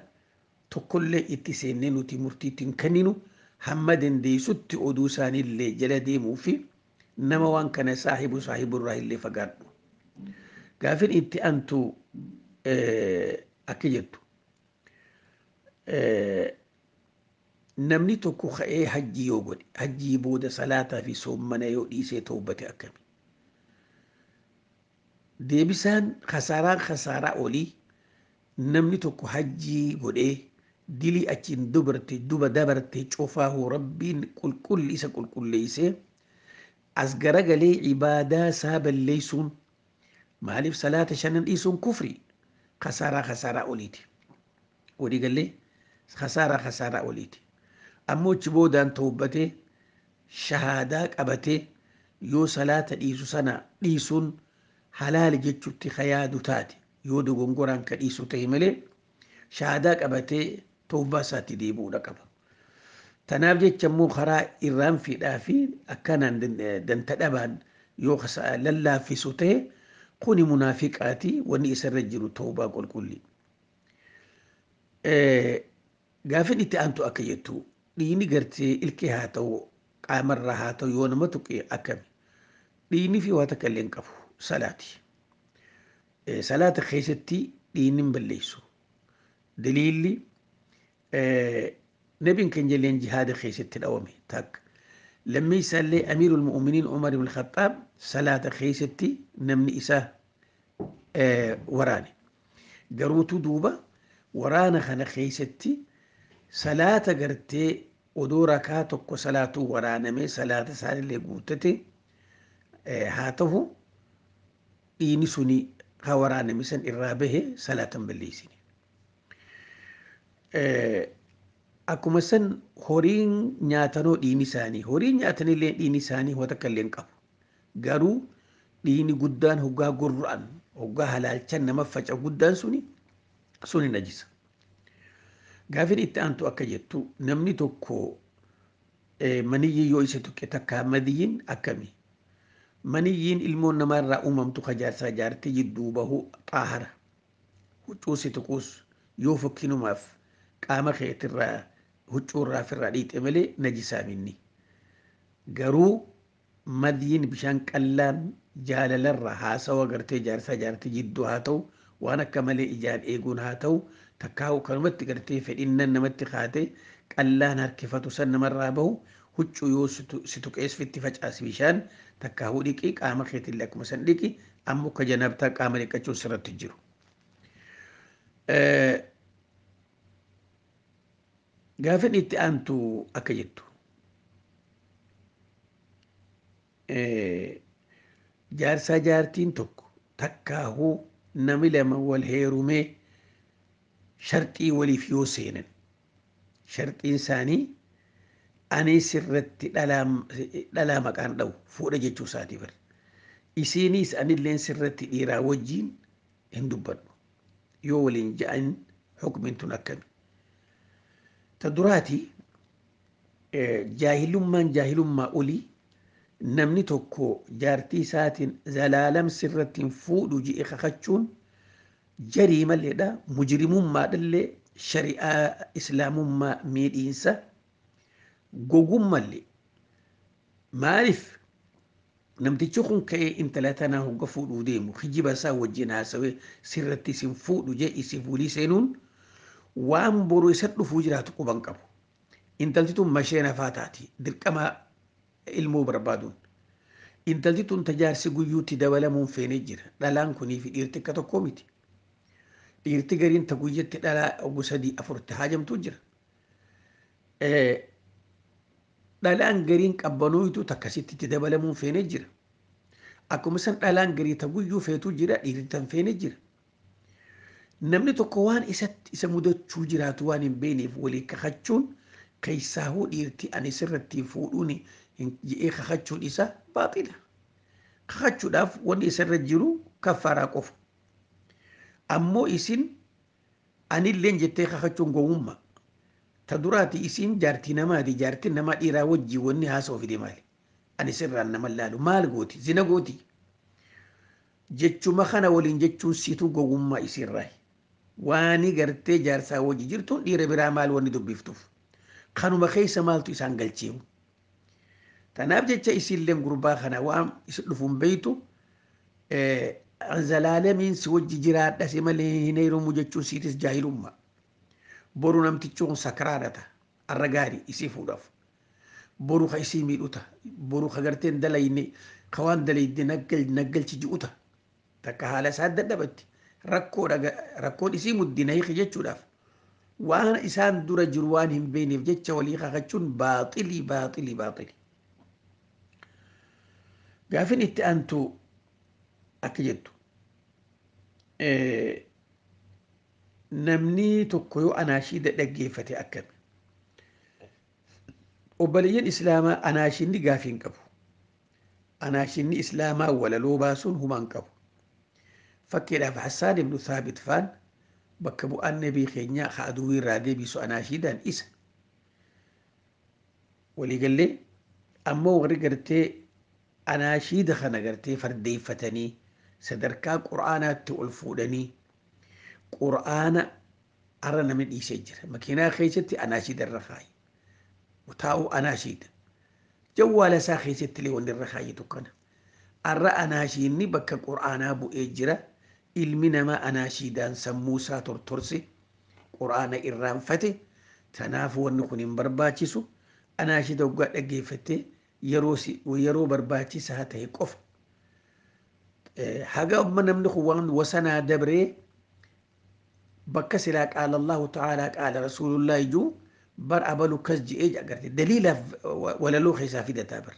tokkollee itti seennee nuti murtiitti hin kenninu. Hamma dandeessutti oduu isaaniillee jala deemuu fi nama waan kana saahibu saahiburraa illee fagaadhu. Gaafin itti aantu akka jettu, namni tokko ka'ee hajjii yoo godhe, hajjii booda salaataa fi soommana yoo dhiisee tawbate akkami? Deebisaan kasaaraan kasaaraa olii, namni tokko hajjii godhee dilii achiin dubarte duba dabarte cufaahu Rabbiin qulqulli isa qulqulleessee as garagalee ibaadaa isaa balleessuun, maaliif salaata shanan dhiisuun kufri, kasaaraa kasaaraa oliiti. Walii gallee, kasaaraa kasaaraa oliiti. Ammoo achi boodaan tawbatee shahaadaa qabatee yoo salaata dhiisu sana dhiisuun halaali jechuutti ka yaadu taate, yoo dogongoraan ka dhiisu ta'e malee, shahaadaa qabatee tawbaa isaatti deebi'uudha qaba. Tanaaf jecha immoo karaa irraanfiidhaa fi akkanaan danta dhabaan yoo lallaaffisu ta'e, kuni munaafiqaati, wanni isarra jiru tawbaa qulqulli. Gaafin itti aantu akka jettu, dhiigni gartee ilkee haa ta'u qaamarraa haa ta'u yoo nama tuqe akkami? Dhiigni fi waa takka illee hin qabu salaati. Salaata keessatti dhiigni hin balleessu. Daliilli nabiin kan jalleen jihaada keessatti dhawame takka. Lammeessaallee amiirul mu'uminiin Umar ibn Khattaab salaata keessatti namni isa waraane. Garuutu duuba waraana kana keessatti salaata gartee odoo rakaa tokko salaatuu waraanamee salaata isaanillee guuttate haa ta'u, dhiini suni ka waraaname san irraa bahe salaatan balleessine. Akkuma san horiin nyaatanoo dhiini isaanii, horiin nyaatanillee dhiini isaanii waa takka illee hin qabu. Garuu dhiini guddaan hoggaa gurra'an, hoggaa halaalchan nama faca guddaan suni najisa. Gaafin itti aantu akka jettu, namni tokko maniyyi yoo isa tuqe takka madiyyiin akkami? Maniyyiin ilmoon namaarraa uumamtu ka jaarsaa jaartii jidduu bahu xaahara. Huccuu si tuquus yoo fokkinumaaf qaama keetirraa huccuurraa ofirraa dhiixe malee najisaa minni. Garuu madyiin bishaan qallaan jaalalarra haasawa gartee jaarsaa jaartii jidduu haa ta'u, waan akka malee ijaan eeguun haa ta'u, takkaa'u kanumatti gartee fedhinnan namatti kaate qallaan harkifatu san namarraa bahu, huccuu yoo si tuqees fitti facaasi bishaan takkaa'uu dhiqi, qaama keetillee akkuma san dhiqi. Ammoo akka janaabtaa qaama dhiqachuun sirratti jiru. Gaafin itti aantu akka jettu, jaarsaa jaartiin tokko takkaahuu nami lama wal heerumee sharxii waliif yoo seenan, sharxiin isaanii Ani sirratti dhalaa maqaan dha'u fuudha jechuu isaatii bar. Isiinis anilleen sirratti dhiiraa wajjiin hin dubbadhu. Yoo waliin ja'an hukmiin tun akkami? Ta duraati, jaahilummaan jaahilummaa olii, namni tokko jaartii isaatiin zalaalam sirratti hin fuudhu ji'e kakachuun jarii maleedha, mujrimummaadhallee, shari'aa islaamummaa miidhiinsa gogummallee. Maaliif namtichi kun ka'ee intala tanaa hogga fuudhuu deemu kijiba isaa wajjin haasawee sirratti isin fuudhu jee isiif walii seenuun waan boru isa dhufuu jiraatu quban qabu. Intalti tun masheen hafaa taati dirqama ilmoo barbaaduun. Intalti tun tajaarsi guyyuutti dabalamuun feenee jira. Dhalaan kunii fi dhiirti akka tokkoo miti. Dhiirti gariin ta guyyatti dhalaa ogu 3 4 haajamtuu jira. Dhalaan gariin qabbanooytu takkasitti itti dabalamuun feenee jira. Akkuma san dhalaan garii ta guyyuu feetuu jira, dhiirti tan feenee jira. Namni tokko waan isatti isa mudachuu jiraatu waan hin beekneef walii kakachuun, keessaahuu dhiirti ani sirratti fuudhuun je'ee kakachuun isa baaxila. Kakachuudhaaf wanni isarra jiru kaffaaraa qofa. Ammoo isin anilleen jettee kakachuun gowwummaa. Ta duraati, isin jaartii namaati, jaartiin namaa dhiiraa wajjii wanni haasa'u fide maali? Ani sirraan nama laalu maal gooti? Zina gooti? Jechuma kana waliin jechuun siituu gowwummaa isiirraa. Waani gartee jaarsaa wajji jirtuun dhiira biraa maal wanni dubbiftuuf? Kanuma keessa maaltu isaan galcheewu? Tanaaf jecha isiilleen gurbaa kana waan isa dhufuun beeytu, zalaalamiin si wajji jiraadha si malee hin heerumu jechuun siitis jaahilummaa. Boru namtichi kun sakraadhata arra gaarii isii fuudhaaf. Boru ka isii miidhuta. Boru ka garteen dalayne ka waan dalayde naggalchi ji'uta. Takka haala isaa dadhabatti. Rakkoon isii muddina hiiki jechuudhaaf. Waan isaan dura jiru waan hin beekneef jecha walii kakachuun baaxilii, baaxilii, baaxilii. Gaafin itti aantu akka jettu, namni tokko yoo anaashiida dhaggeeffate akkami? Obboleeyyan islaamaa, anaashiinni gaafii hin qabu. Anaashiinni islaamaa walaloo baasuun humaa hin qabu. Fakkiidhaaf Hassaan ibnu Thaabit faan bakka bu'aan nabii keenyaa ka aduwwii irraa deebisu anaashiidaan isa. Waliigallee ammoo warri gartee anaashiida kana gartee fardeeffatanii sadarkaa qura'aanaatti ol fuudhanii qura'aana arra namni dhiisee jira. Makiinaa keessatti anaashiida irra kaayi. Taa'uu anaashiida. Jawwaala isaa keessatti illee wanni irra kaayitu kana. Arra anaashiinni bakka qura'aanaa bu'ee jira. Ilmi namaa anaashiidaan sammuu isaa tortorse qura'aana irraanfate. Kanaaf wanni kun hin barbaachisu. Anaashiida waggaa dhaggeeffattee yeroo barbaachisaa ta'e qofa. Haga amma namni kun waan wasanaa dabree bakka silaa qaala Allahu ta'aalaa qaala Rasuulullaahi jiru bar abalu kas je'ee agarte daliilaaf walaloo keessaa fidataa bar.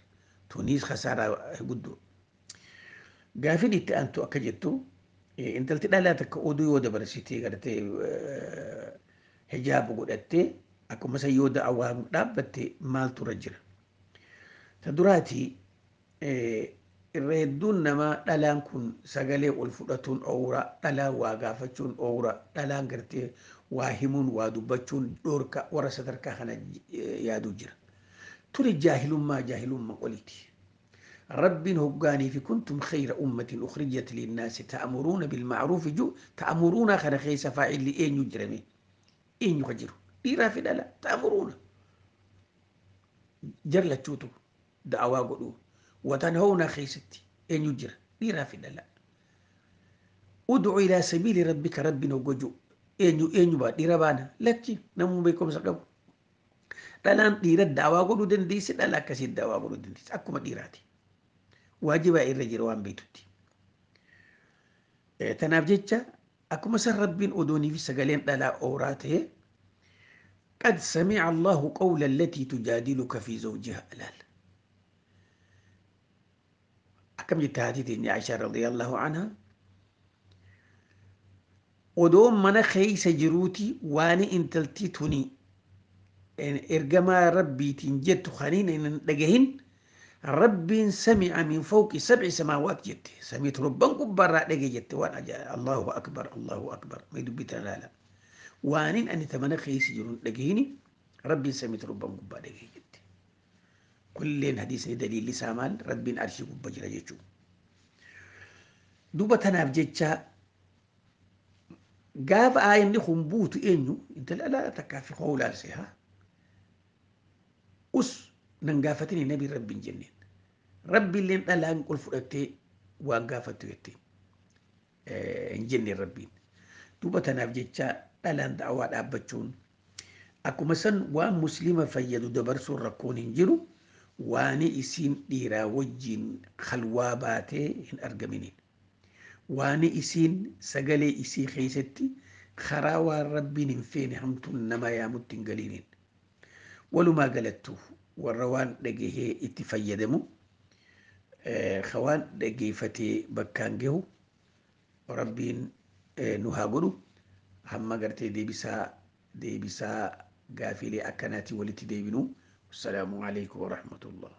Tuniis khasaaraa guddoo. Gaafin itti aantu akka jettu, intalti dhalaa takka oduu yoo dabarsitee gartee hijaaba godhattee akkuma san yoo da'awaa dhaabbatte maaltu irra jira? Ta duraati, irra hedduun namaa dhalaan kun sagalee ol fudhatuun oowra, dhalaan waa gaafachuun oowra, dhalaan gartee waa himuun waa dubbachuun dhoorka warra sadarkaa kana yaaduu jira. Tuni jaahilummaa jaahilummaa oliiti. Rabbiin hoggaanii fi kuntum khayra ummatin ukhrijat linnaasi ta'muruuna bilma'ruufi ju ta'muruuna kana keessa faa'illi eenyu jirame? Eenyu ka jiru? Dhiiraa fi dhala ta'muruuna. Jallachuutu da'awaa godhuu. Watanhawna keessatti eenyu jira? Dhiiraa fi dhala. Ud'u ilaa sabiili rabbika rabbiin hoggoju eenyu eenyu baa dhiira baana lakki namuu beekumsa qabu. Dhalaan dhiira da'awaa godhuu dandeessi, dhala akkasii da'awaa godhuu dandeessi akkuma dhiiraati. Waajibaa irra jira waan beektutti. Tanaaf jecha akkuma san rabbiin odoonii fi sagaleen dhalaa ooraa ta'e, qad sami'a Allahu qawla allatii tujaadiluka fi zawjiha alaal. Akkam jette haati teenya Aishaa radiyallahu anha, odoon mana keessa jiruuti waan intalti tuni Ergamaa Rabbiitiin jettu kaniin hin dhagahin, Rabbiin sami'a min fawqi sab'i samaawaat jette, samii torban gubbaarraa dhage jette. Waan ajaa'iba! Allahu akbar, Allahu akbar! Mee dubbitan ilaala. Waanin ani tamana keessa jiru hin dhagahini, Rabbiin samii torban gubbaa dhagahe jette. Kulleen hadiisni daliilli isaa maal? Rabbiin arshii gubba jira jechuudha. Duuba tanaaf jecha gaafa aayanni kun buutu eenyu intala alaa takkaa fi qawlaalse haa us nan gaafatini nabi Rabbiin jenneen. Rabbiilleen dhalaan ol fudhattee waan gaafattu jetteen hin jenneen Rabbiin. Duuba tanaaf jecha dhalaan da'awaa dhaabbachuun akkuma san waan Muslima fayyadu dabarsuun rakkoon hin jiru, waan isiin dhiiraa wajjiin khalwaa baatee hin argaminiin. Waan isiin sagalee isii keessatti karaa waan Rabbiin hin feene hamtuun nama yaamutti hin galiiniin. Walumaa galattu warra waan dhagahee itti fayyadamu, ka waan dhageeffatee bakkaan gahu Rabbiin nu haa godhu. Hamma gartee deebisaa gaafiilee akkanaatiin walitti deebinu. Assalaamu alaikum warahmatullah.